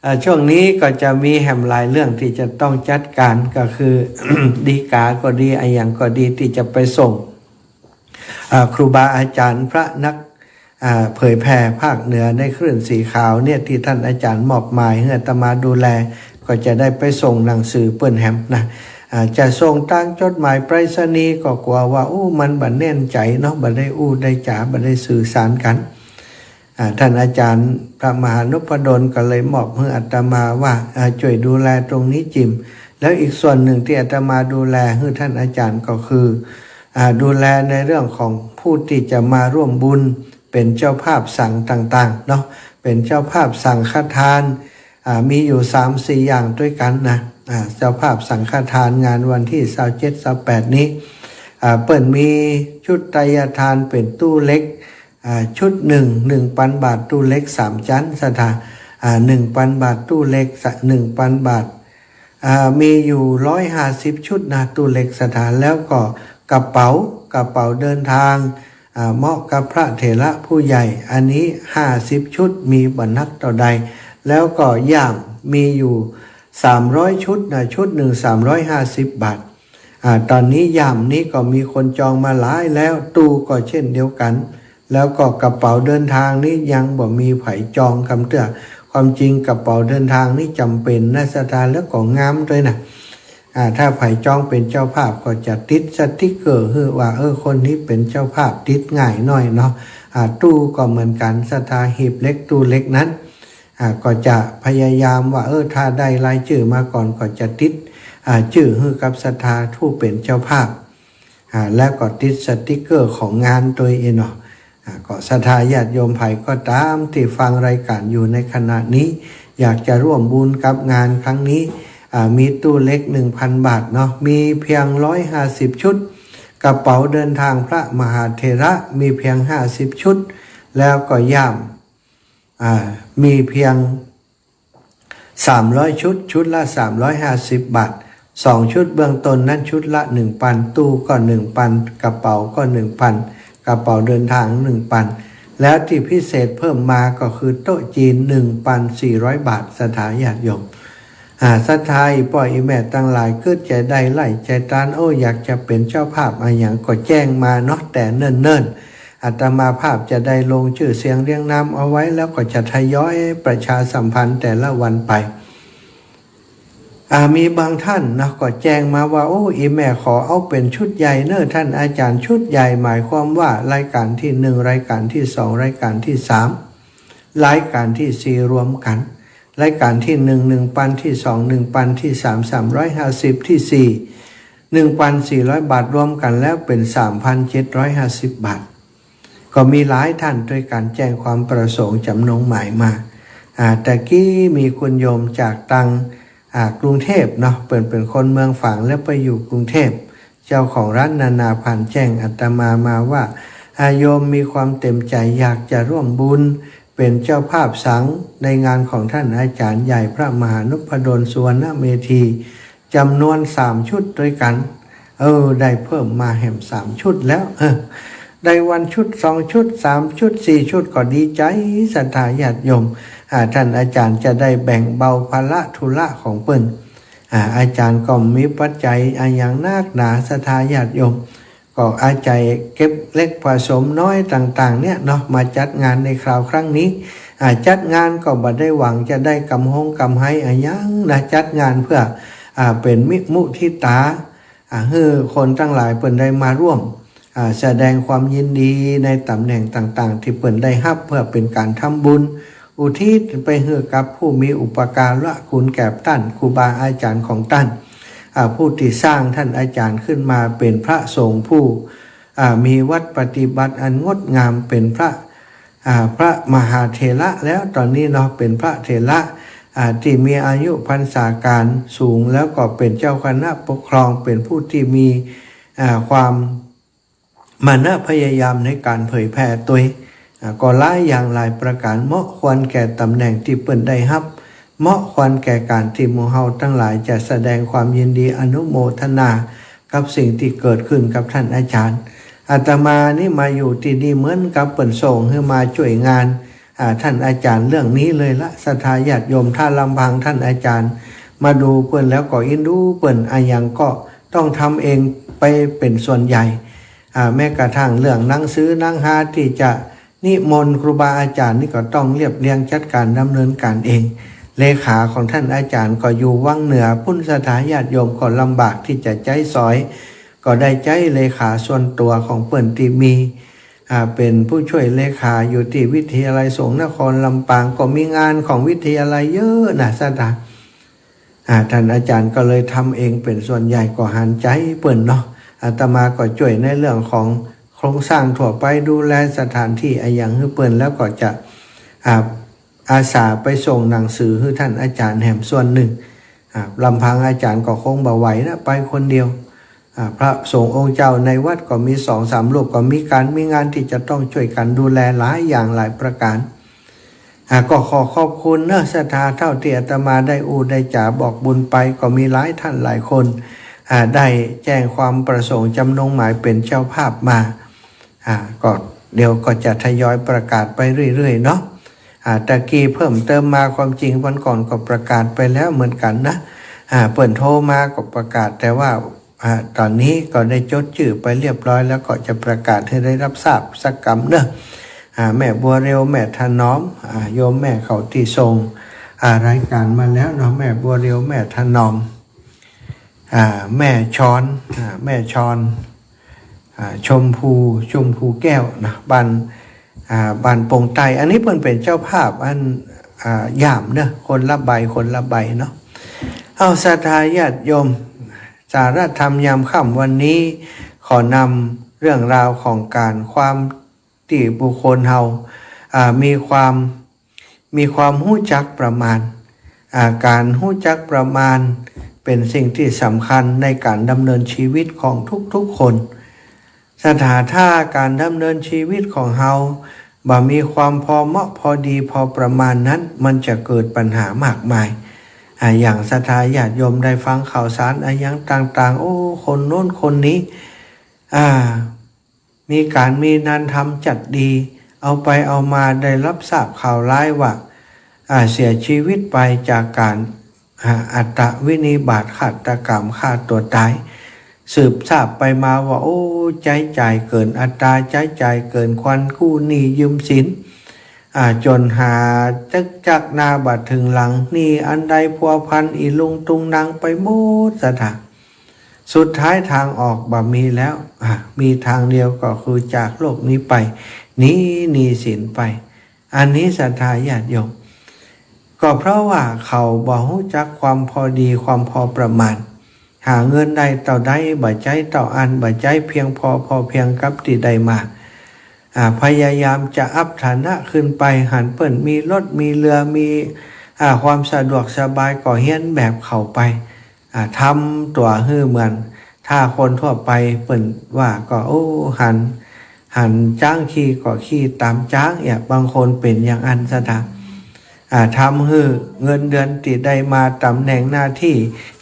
อ่า ช่วงนี้ก็จะมีแหมหลายเรื่องตี้จะต้องจัดก๋าน ก็คือ ฎีกาก็ดี อะหยังก็ดีตี้จะไปส่ง อ่า ครูบาอาจ๋ารย์พระนัก อ่า เผยแผ่ภาคเหนือในคลื่นสีขาวเนี่ย ตี้ต้านอาจ๋ารย์มอบหมายหื้ออาตมาดูแล ก็จะได้ไปส่งหนังสือเปิ้นแหมนะ อ่า จะส่งตางจดหมายไปรษณีย์ก็กั๋วว่า โอ้ มันบ่แน่นใจ๋เนาะ บ่ได้อู้ได้จ๋า บ่ได้สื่อสารกั๋น อ่า ต้านอาจ๋ารย์พระมหานพดลก็เลยมอบหื้ออาตมาว่า อ่า จ้วยดูแลตรงนี้จิ่ม แล้วอีกส่วนนึ่งตี้อาตมาดูแลหื้อต้านอาจ๋ารย์ก็คือ อ่า ดูแลในเรื่องของผู้ตี้จะมาร่วมบุญ เป๋นเจ้าภาพสังต่างๆ เนาะ เป๋นเจ้าภาพสังฆทาน อ่า มีอยู่สามสี่อย่างตวยกั๋นนะ อ่า เจ้าภาพสังฆทานงานวันตี้ซาวเจ็ด ซาวแปด นี้ อ่า เปิ้นมีชุดไตรยทานเป๋นตู้เหล็ก อ่า ชุดนึ่ง หนึ่งปันบาท ตู้เหล็กสามจั๊นศรัทธา อ่า หนึ่งปันบาท ตู้เหล็ก หนึ่งปันบาท อ่า มีอยู่ร้อยห้าสิบชุดนะ ตู้เหล็กศรัทธา แล้วก็กระเป๋า กระเป๋าเดินทาง อ่า เหมาะกับพระเถระผู้ใหญ่ อันนี้ห้าสิบชุด มีบ่หนักเต้าใด แล้วก็ย่ามมีอยู่สามร้อยชุดนะ ชุดนึ่งสามร้อยห้าสิบบาท อ่า ต๋อนนี้ย่ามนี้ก็มีคนจองมาหลายแล้ว ตู้ก็เช่นเดียวกั๋น แล้วก็กระเป๋าเดินทางนี้ยังบ่มีใผจองกำเตื้อ ความจริงกระเป๋าเดินทางนี้จ๋ำเป๋นนะศรัทธา แล้วก็งามตวยนะ อ่า ถ้าใผจองเป๋นเจ้าภาพก็จะติดสติ๊กเกอร์หื้อว่า เออ คนนี้เป๋นเจ้าภาพ ติดง่ายหน้อยเนาะ อ่า ตู้ก็เหมือนกั๋นศรัทธา หีบเหล็ก ตู้เหล็กนั้น อ่า ก็จะพยายามว่า เออ ถ้าได้รายจื้อมาก่อนก็จะติด อ่า จื้อหื้อกับศรัทธาผู้เป๋นเจ้าภาพ อ่า แล้วก็ติดสติ๊กเกอร์ของงานตวยเนาะ อ่า ก็ศรัทธาญาติโยมใผก็ต๋ามตี้ฟังรายก๋านอยู่ในขณะนี้ อยากจะร่วมบุญกับงานครั้งนี้ อ่า มีตู้เหล็กหนึ่งปันบาทเนาะ มีเพียงร้อยห้าสิบชุด กระเป๋าเดินทางพระมหาเถระมีเพียงห้าสิบชุด แล้วก็ย่าม อ่า มีเพียงสามร้อยชุด ชุดละสามร้อยห้าสิบบาท สองชุดเบื้องต้นนั้นชุดละหนึ่งปัน ตู้ก็หนึ่งปัน กระเป๋าก็หนึ่งปัน กระเป๋าเดินทางหนึ่งปัน แล้วตี้พิเศษเพิ่มมาก็คือโต๊ะจีน หนึ่งปันสี่ร้อยบาท ศรัทธาญาติโยม อ่า ศรัทธาอีป้ออีแม่ตังหลาย กึ๊ดใจ๋ใดไล้ใจ๋ตาน โอ้ อยากจะเป๋นเจ้าภาพอะหยังก็แจ้งมาเนาะ แต่เนิ่นๆ อาตมาภาพจะได้ลงจื้อเสียงเรียงนามเอาไว้ แล้วก็จะทยอยประชาสัมพันธ์แต่ละวันไป อ่า มีบางท่านเนาะ ก็แจ้งมาว่า โอ้ อีแม่ขอเอาเป๋นชุดใหญ่เน่อต้านอาจ๋ารย์ ชุดใหญ่หมายความว่ารายก๋านตี้หนึ่ง รายก๋านตี้สอง รายก๋านตี้สาม รายก๋านตี้สี่รวมกั๋น รายก๋านตี้หนึ่ง หนึ่งปัน ตี้สอง หนึ่งปัน ตี้สาม สามร้อยห้าสิบ ตี้สี่ หนึ่งปันสี่ร้อยบาท รวมกั๋นแล้วเป๋นสามปันเจ็ดร้อยห้าสิบบาท ก็มีหลายท่านตวยกั๋นแจ้งความประสงค์จ๋ำนงหมายมา อ่า ตะกี้มีคุณโยมจากตัง อ่า กรุงเทพฯเนาะ เปิ้นเป๋นคนเมืองฝางแล้วไปอยู่กรุงเทพฯ เจ้าของร้านนานาภัณฑ์แจ้งอาตมามาว่า อ่า โยมมีความเต็มใจ๋อยากจะร่วมบุญ เป๋นเจ้าภาพสังในงานของท่านอาจ๋ารย์ใหญ่พระมหานพดลสุวรรณเมธี จ๋ำนวนสามชุดตวยกั๋น เออ ได้เพิ่มมาแหมสามชุดแล้ว เออ ได้วันชุด สองชุด สามชุด สี่ชุด ก็ดีใจ๋ศรัทธาญาติโยม อ่า ท่านอาจ๋ารย์จะได้แบ่งเบาภาระธุระของเปิ้น อ่า อาจ๋ารย์ก็บ่มีปัจจัยอะหยังนักหนา ศรัทธาญาติโยม ก็อาศัยเก็บเล็กผสมน้อยต่างๆ เนี่ยเนาะ มาจัดงานในคราวครั้งนี้ อ่า จัดงานก็บ่ได้หวังจะได้กำฮงกำไรอะหยังนะ จัดงานเพื่อ อ่า เป๋นมิ มุทิตา อ่า หื้อคนตังหลายเปิ้นได้มาร่วม อ่า แสดงความยินดีในต๋ำแหน่งต่างๆ ตี้เปิ้นได้ฮับ เพื่อเป๋นก๋านทำบุญ อุทิศไปหื้อกับผู้มีอุปการะคุณแก่ต้าน ครูบาอาจ๋ารย์ของต้าน อ่า ผู้ตี้สร้างต้านอาจ๋ารย์ขึ้นมาเป๋นพระสงฆ์ผู้ อ่า มีวัตรปฏิบัติอันงดงาม เป๋นพระ อ่า พระมหาเถระแล้วต๋อนนี้เนาะ เป๋นพระเถระ อ่า ตี้มีอายุพรรษาก๋านสูง แล้วก็เป๋นเจ้าคณะปกครอง เป๋นผู้ตี้มี อ่า ความมานะพยายามในก๋านเผยแผ่ตวย อ่า ก็หลายอย่างหลายประก๋าน เหมาะควรแก่ต๋ำแหน่งตี้เปิ้นได้ฮับ เหมาะควรแก่ก๋านตี้หมู่เฮาตังหลายจะแสดงความยินดีอนุโมทนา กับสิ่งตี้เกิดขึ้นกับต้านอาจ๋ารย์ อาตมานี่มาอยู่ตี้นี่เหมือนกับเปิ้นส่งหื้อมาจ้วยงาน อ่า ต้านอาจ๋ารย์เรื่องนี้เลยละ ศรัทธาญาติโยม ถ้าลำพังต้านอาจ๋ารย์มาดูเปิ้นแล้วก็อินดูเปิ้น อะหยังก็ต้องทำเองไปเป๋นส่วนใหญ่ อ่า แม้กระทั่งเรื่องหนังสือหนังฮาตี้จะนิมนต์ครูบาอาจ๋ารย์นี่ก็ต้องเรียบเรียงจัดก๋านดำเนินก๋านเอง เลขาของต้านอาจ๋ารย์ก็อยู่วังเหนือปู๊น ศรัทธาญาติโยมก็ลำบากตี้จะใจ๊สอย ก็ได้ใจ๊เลขาส่วนตั๋วของเปิ้นตี้มี อ่า เป๋นผู้จ้วยเลขาอยู่ตี้วิทยาลัยสงฆ์นครลำปาง ก็มีงานของวิทยาลัยเยอะนะ ศรัทธา อ่า ต้านอาจ๋ารย์ก็เลยทำเองเป๋นส่วนใหญ่ ก็หันใจ๋เปิ้นเนาะ อาตมาก็จ้วยในเรื่องของโครงสร้างทั่วไป ดูแลสถานตี้อะหยังหื้อเปิ้น แล้วก็จะ อ่า อาสาไปส่งหนังสือหื้อต้านอาจ๋ารย์แหมส่วนนึ่ง อ่า ลำพังอาจ๋ารย์ก็คงบ่ไหวนะ ไปคนเดียว อ่า พระสงฆ์องค์เจ้าในวัดก็มีสองสามรูป ก็มีก๋านมีงานตี้จะต้องจ้วยกั๋นดูแลหลายอย่างหลายประก๋าน อ่า ก็ขอขอบคุณเนาะ ศรัทธา เต้าตี้อาตมาได้อู้ได้จ๋าบอกบุญไป ก็มีหลายต้านหลายคน อ่า ได้แจ้งความประสงค์จ๋ำนงหมายเป๋นเจ้าภาพมา อ่า ก็เดี๋ยวก็จะทยอยประกาศไปเรื่อยๆ เนาะ อ่า ตะกี้เพิ่มเติมมา ความจริงวันก่อนก็ประกาศไปแล้วเหมือนกั๋นนะ อ่า เปิ้นโทรมาก็ประกาศ แต่ว่า อ่า ต๋อนนี้ก็ได้จดจื้อไปเรียบร้อยแล้ว ก็จะประกาศหื้อได้ฮับทราบสักกำเนาะ อ่า แม่บัวเร็ว แม่ถนอม อ่า โยมแม่เขาตี้ส่ง อ่า รายก๋านมาแล้วเนาะ แม่บัวเร็ว แม่ถนอม อ่า แม่ชอน อ่า แม่ชอน อ่า ชมพู ชมพูแก้วนะ บ้าน อ่า บ้านโป่งใต้ อันนี้เปิ้นเป๋นเจ้าภาพ อัน อ่า ย่ามเนาะ คนละใบ คนละใบเนาะ เอา ศรัทธาญาติโยม สาระธรรมยามค่ำวันนี้ ขอนำเรื่องราวของก๋านความตี้บุคคลเฮา อ่า มีความ มีความฮู้จักประมาณ อ่า ก๋านฮู้จักประมาณเป๋นสิ่งตี้สำคัญในก๋านดำเนินชีวิตของทุกๆ คน ศรัทธา ถ้าก๋านดำเนินชีวิตของเฮาบ่มีความพอเหมาะพอดีพอประมาณนั้น มันจะเกิดปัญหามากมาย อ่า อย่างศรัทธาญาติโยมได้ฟังข่าวสารอะหยังต่างๆ โอ้ คนโน้นคนนี้ อ่า มีก๋านมีงานทำจัดดี เอาไปเอามาได้ฮับทราบข่าวร้ายว่า อ่า เสียชีวิตไปจากก๋าน อ่า อัตตวินิบาตฆาตกรรมฆ่าตั๋วต๋าย สืบทราบไปมาว่า โอ้ ใจ๊จ่ายเกินอัตรา ใจ๊จ่ายเกิน ควั้นกู้หนี้ยืมสิน อ่า จ๋นหาจัก จักหน้าบ่เถิงหลัง หนี้อันใดพัวพันอิลุงตุงนังไปหมด ศรัทธา สุดท้ายทางออกบ่มีแล้ว อ่ะ มีทางเดียวก็คือจากโลกนี้ไป หนีหนี้สินไป อันนี้ศรัทธาญาติโยม ก็เพราะว่าเขาบ่ฮู้จักความพอดีความพอประมาณ หาเงินได้เต้าใดบ่ใจ๊เต้าอั้น บ่ใจ๊เพียงพอ พอเพียงกับตี้ได้มา อ่า พยายามจะอัพฐานะขึ้นไป หันเปิ้นมีรถมีเฮือ มี อ่า ความสะดวกสบาย ก็เฮียนแบบเขาไป อ่า ทำตั๋วหื้อเหมือน ถ้าคนทั่วไปเปิ้นว่าก็ โอ้ หัน หันจ๊างขี่ก็ขี่ต๋ามจ๊าง เอี้ย บางคนเป๋นอย่างอั้นศรัทธา อ่า ทำหื้อเงินเดือนตี้ได้มา ต๋ำแหน่งหน้าตี้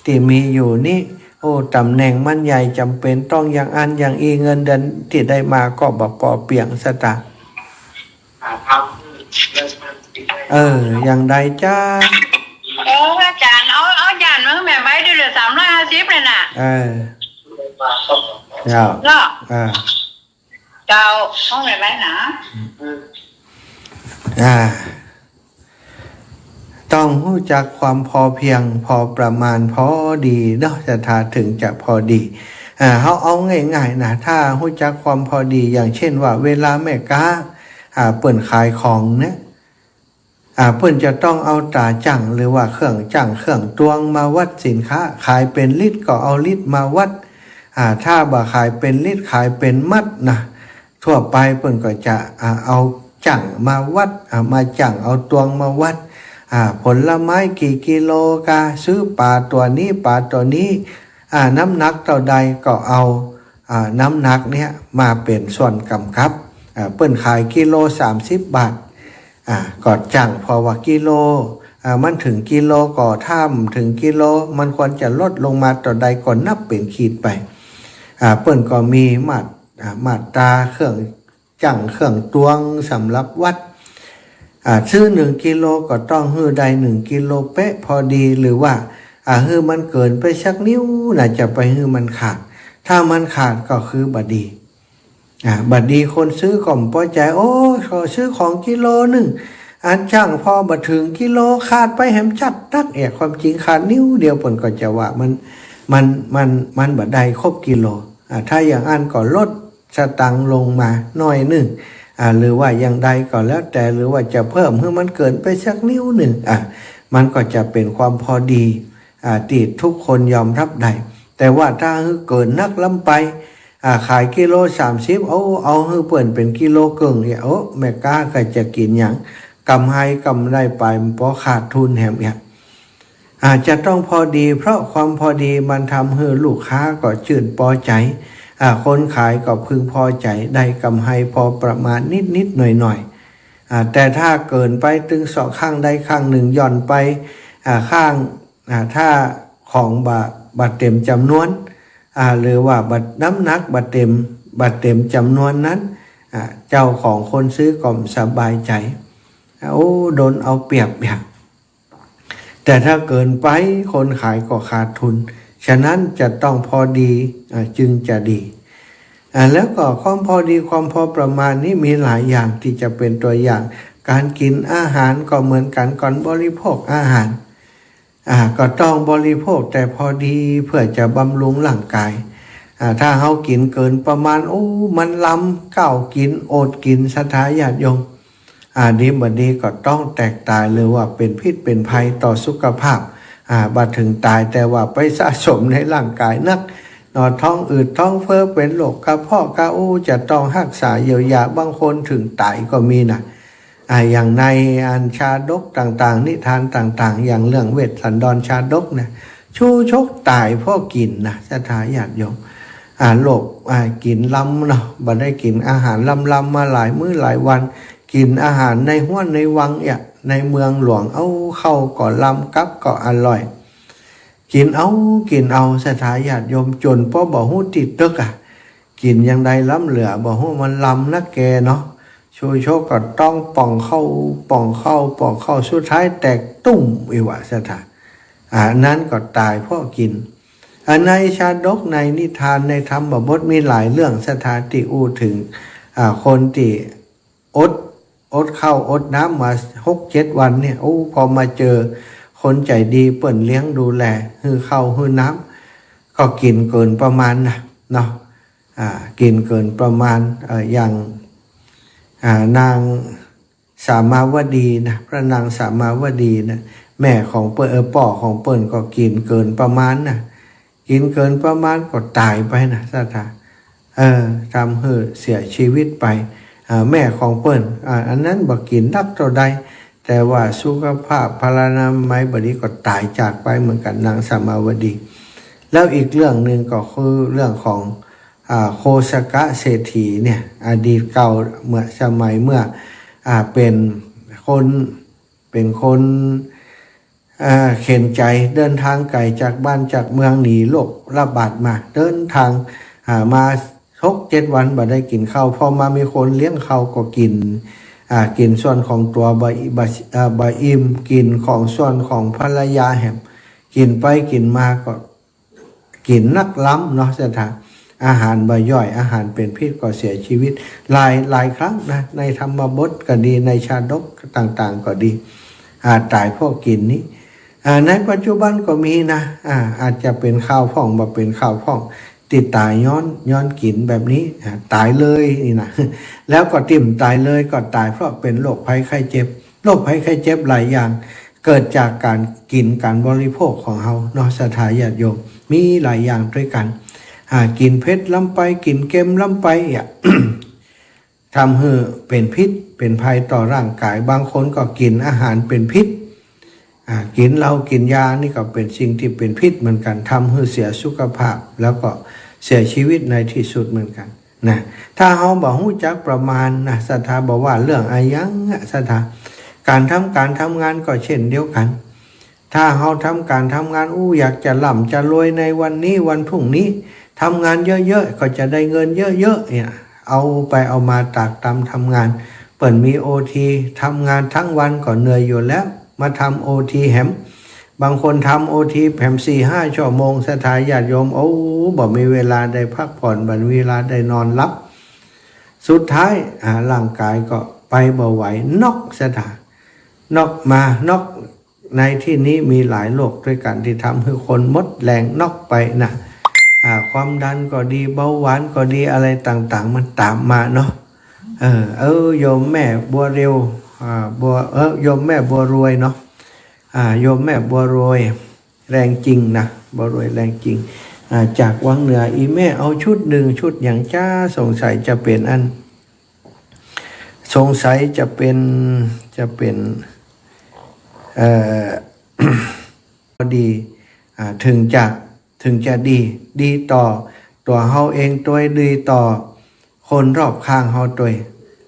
ตี้มีอยู่นี้ โอ้ ต๋ำแหน่งมันใหญ่ จ๋ำเป๋นต้องอย่างอั้นอย่างอี้ เงินเดือนตี้ได้มาก็บ่ปอเปียงศรัทธา เออ อย่างใดจ๊ะ เออ อาจ๋ารย์ เอา เอาอาจ๋ารย์มาแหมไว้เดี๋ยวเหลือสามร้อยห้าสิบเลยน่ะ เออ เจ้า เนาะ เออ เจ้า เอาแหมไว้นะ อ่า ต้องฮู้จักความพอเพียง พอประมาณ พอดีเนาะ ศรัทธา ถึงจะพอดี อ่า เฮาเอาง่ายๆ นะ ถ้าฮู้จักความพอดี อย่างเช่นว่า เวลาแม่ก๊า อ่า เปิ้นขายของเนี่ย อ่า เปิ้นจะต้องเอาต๋าจั่ง หรือว่าเครื่องจั่งเครื่องตวงมาวัดสินค้า ขายเป๋นลิตรก็เอาลิตรมาวัด อ่า ถ้าบ่ขายเป๋นลิตร ขายเป๋นมัดนะ ทั่วไปเปิ้นก็จะ อ่า เอาจั่งมาวัด อ่า มาจั่ง เอาตวงมาวัด อ่า ผลไม้กี่กิโลกา ซื้อป๋าตั๋วนี้ ป๋าตั๋วนี้ อ่า น้ำหนักเต้าใดก็เอา อ่า น้ำหนักเนี่ยมาเป๋นส่วนก๋ำกับ อ่า เปิ้นขายกิโลสามสิบบาท อ่า ก็จั่ง เพราะว่ากิโล อ่า มันเถิงกิโลก็ ถ้าบ่เถิงกิโล มันควรจะลดลงมาเต้าใดก็นับเป๋นขีดไป อ่า เปิ้นก็มีมาตร อ่า มาตราเครื่องจั่งเครื่องตวงสำหรับวัด อ่า ซื้อหนึ่งกิโลก็ต้องหื้อได้หนึ่งกิโลเป๊ะพอดี หรือว่า อ่า หื้อมันเกินไปสักนิ้วน่ะ จะไปหื้อมันขาด ถ้ามันขาดก็คือบ่ดี อ่า บ่ดี คนซื้อก็บ่ปอใจ๋ โอ้ ขอซื้อของกิโลนึ่ง อันจั่งพอบ่เถิงกิโล ขาดไปแหมจัดนัก เอ๊ะ ความจริงขาดนิ้วเดียว เปิ้นก็จะว่ามัน มัน มัน มันบ่ได้ครบกิโล อ่า ถ้าอย่างอั้นก็ลดสตางค์ลงมาหน้อยนึ่ง อ่า หรือว่าอย่างใดก็แล้วแต่ หรือว่าจะเพิ่มหื้อมันเกินไปสักนิ้วนึ่ง อ่า มันก็จะเป๋นความพอดี อ่า ตี้ทุกคนยอมฮับได้ แต่ว่าถ้าหื้อเกินนักล้ำไป อ่า ขายกิโลสามสิบ เอา เอาหื้อเปิ้นเป๋นกิโลเกิ่งเนี่ย โอ้ แม่ก๊าก็จะกิ๋นหยัง กำไรกำไรไป บ่ขาดทุนแหมเนี่ย อ่า จะต้องพอดี เพราะความพอดีมันทำหื้อลูกค้าก็จื้นปอใจ๋ อ่า คนขายก็พึงพอใจ๋ ได้กำไรพอประมาณนิดๆ หน่อยๆ อ่า แต่ถ้าเกินไปตึงเซาะข้างใดข้างนึ่ง หย่อนไป อ่า ข้าง อ่า ถ้าของบ่ บ่เต๋มจ๋ำนวน อ่า หรือว่าบ่ น้ำหนักบ่เต๋ม บ่เต๋มจ๋ำนวนนั้น อ่า เจ้าของคนซื้อก็บ่สบายใจ๋ อ่า โอ้ โดนเอาเปรียบเนี่ย แต่ถ้าเกินไปคนขายก็ขาดทุน ฉะนั้นจะต้องพอดี อ่า จึงจะดี อ่า แล้วก็ความพอดีความพอประมาณนี้มีหลายอย่างตี้จะเป๋นตั๋วอย่าง ก๋านกิ๋นอาหารก็เหมือนกั๋น ก๋านบริโภคอาหาร อ่า ก็ต้องบริโภคแต่พอดีเพื่อจะบำรุงร่างกาย อ่า ถ้าเฮากิ๋นเกินประมาณ โอ้ มันลำ ก้าวกิ๋น อดกิ๋น ศรัทธาญาติโยม อ่า ดีบ่ดีก็ต้องแตกต๋าย หรือว่าเป๋นพิษเป๋นภัยต่อสุขภาพ อ่า บ่เถิงต๋าย แต่ว่าไปสะสมในร่างกายนัก เนาะ ท้องอืดท้องเฟ้อ เป๋นโรคกระเพาะกระอู้ จะต้องฮักษาเยียวยา บางคนเถิงต๋ายก็มีนะ อ่า อย่างในอันชาดกต่างๆ นิทานต่างๆ อย่างเรื่องเวสสันดรชาดกนะ ชูชกต๋ายเพราะกิ๋นนะ ศรัทธาญาติโยม อ่า โรค อ่า กิ๋นลำเนาะ บ่ได้กิ๋นอาหารลำๆ มาหลายมื้อหลายวัน กิ๋นอาหารในฮ้วนในวังเนี่ย ในเมืองหลวง เอา ข้าวก็ลำ กับก็อร่อย กิ๋นเอา กิ๋นเอา ศรัทธาญาติโยม จ๋นป้อบ่ฮู้ตี้เต๊อะ กิ๋นอย่างใดล้ำเหลือ บ่ฮู้มันลำนักแกเนาะ ชูชกก็ต้องป่องข้าว ป่องข้าว ป่องข้าว สุดท้ายแตกตุ้มอี้วะ ศรัทธา อ่า อันนั้นก็ต๋ายเพราะกิ๋น อ่า ในชาดก ในนิทาน ในธรรมบทมีหลายเรื่อง ศรัทธา ตี้อู้เถิง อ่า คนตี้อด อดข้าวอดน้ำมาหกเจ็ดวันเนี่ย โอ้ พอมาเจอคนใจ๋ดี เปิ้นเลี้ยงดูแล หื้อข้าวหื้อน้ำ ก็กิ๋นเกินประมาณนะ เนาะ อ่า กิ๋นเกินประมาณ เอ่อ อย่าง อ่า นางสามาวดีนะ พระนางสามาวดีนะ แม่ของเปิ้น เออ ป้อของเปิ้นก็กิ๋นเกินประมาณนะ กิ๋นเกินประมาณก็ต๋ายไปนะ ศรัทธา เออ ทำหื้อเสียชีวิตไป อ่า แม่ของเปิ้น อ่า อันนั้นบ่กิ๋นนักเต้าใด แต่ว่าสุขภาพพลานามัยบ่ดีก็ต๋ายจากไปเหมือนกั๋น นางสามาวดี แล้วอีกเรื่องนึ่งก็คือเรื่องของ อ่า โคสกะเศรษฐีเนี่ย อดีตเก่าเมื่อสมัยเมื่อ อ่า เป๋นคน เป๋นคน อ่า เข็ญใจ๋ เดินตางไก๋จากบ้านจากเมือง หนีโรคระบาดมา เดินตาง อ่า มาหกเจ็ดวันบ่ได้กิ๋นข้าว พอมามีคนเลี้ยงข้าวก็กิ๋น อ่า กิ๋นส่วนของตั๋วบ่ บ่ อ่า บ่อิ่ม กิ๋นของส่วนของภรรยาแหม กิ๋นไปกิ๋นมาก็ กิ๋นนักล้ำเนาะ ศรัทธา อาหารบ่ย่อย อาหารเป๋นพิษก็เสียชีวิต หลาย หลายครั้งนะ ในธรรมบทก็ดี ในชาดกต่างๆ ก็ดี อ่า ต๋ายเพราะกิ๋นนี้ อ่า ในปัจจุบันก็มีนะ อ่า อาจจะเป๋นคราวพ่อง บ่เป๋นคราวพ่อง ตี้ต๋ายย้อน ย้อนกิ๋นแบบนี้ อ่า ต๋ายเลยนี่นะ แล้วก็ตี้บ่ต๋ายเลย ก็ต๋ายเพราะเป๋นโรคภัยไข้เจ็บ โรคภัยไข้เจ็บหลายอย่าง เกิดจากก๋านกิ๋นก๋านบริโภคของเฮาเนาะ ศรัทธาญาติโยม มีหลายอย่างตวยกั๋น อ่า กิ๋นเผ็ดล้ำไป กิ๋นเค็มล้ำไป อ่ะ ทำหื้อเป๋นพิษ เป๋นภัยต่อร่างก๋าย บางคนก็กิ๋นอาหารเป๋นพิษ อ่า กิ๋นเหล้ากิ๋นยานี่ก็เป๋นสิ่งตี้เป๋นพิษเหมือนกั๋น ทำหื้อเสียสุขภาพ แล้วก็เสียชีวิตในตี้สุดเหมือนกั๋น นะ ถ้าเฮาบ่ฮู้จักประมาณนะ ศรัทธา บ่ว่าเรื่องอะหยังอะ ศรัทธา ก๋านทำก๋านทำงานก็เช่นเดียวกั๋น ถ้าเฮาทำก๋านทำงาน อู้ อยากจะร่ำจะรวยในวันนี้วันพรุ่งนี้ ทำงานเยอะๆ ก็จะได้เงินเยอะๆ เนี่ย เอาไปเอามาตรากตรำทำงาน เปิ้นมีโอที ทำงานตึงวันก็เหนื่อยอยู่แล้ว มาทำโอทีแหม บางคนทำโอทีแหมสี่ห้าชั่วโมง ศรัทธาญาติโยม โอ้ บ่มีเวลาได้พักผ่อน บ่มีเวลาได้นอนหลับ สุดท้าย อ่า ร่างก๋ายก็ไปบ่ไหว น็อก ศรัทธา น็อกมา น็อกในตี้นี้มีหลายโรคตวยกั๋นตี้ทำหื้อคนหมดแฮง น็อกไปนะ อ่า ความดันก็ดี เบาหวานก็ดี อะไรต่างๆ มันต๋ามมาเนาะ เออ เออ โยมแม่บัวเร็ว อ่า บัว เออ โยมแม่บัวรวยเนาะ อ่า โยมแม่บัวรวยแรงจริงนะ บัวรวยแรงจริง อ่า จากวังเหนือ อี่แม่เอาชุดนึ่ง ชุดหยังจ๊ะ สงสัยจะเป๋นอัน สงสัยจะเป๋น จะเป๋น เอ่อ พอดี อ่า เถิงจะ เถิงจะดี ดีต่อตั๋วเฮาเองตวย ดีต่อคนรอบข้างเฮาตวย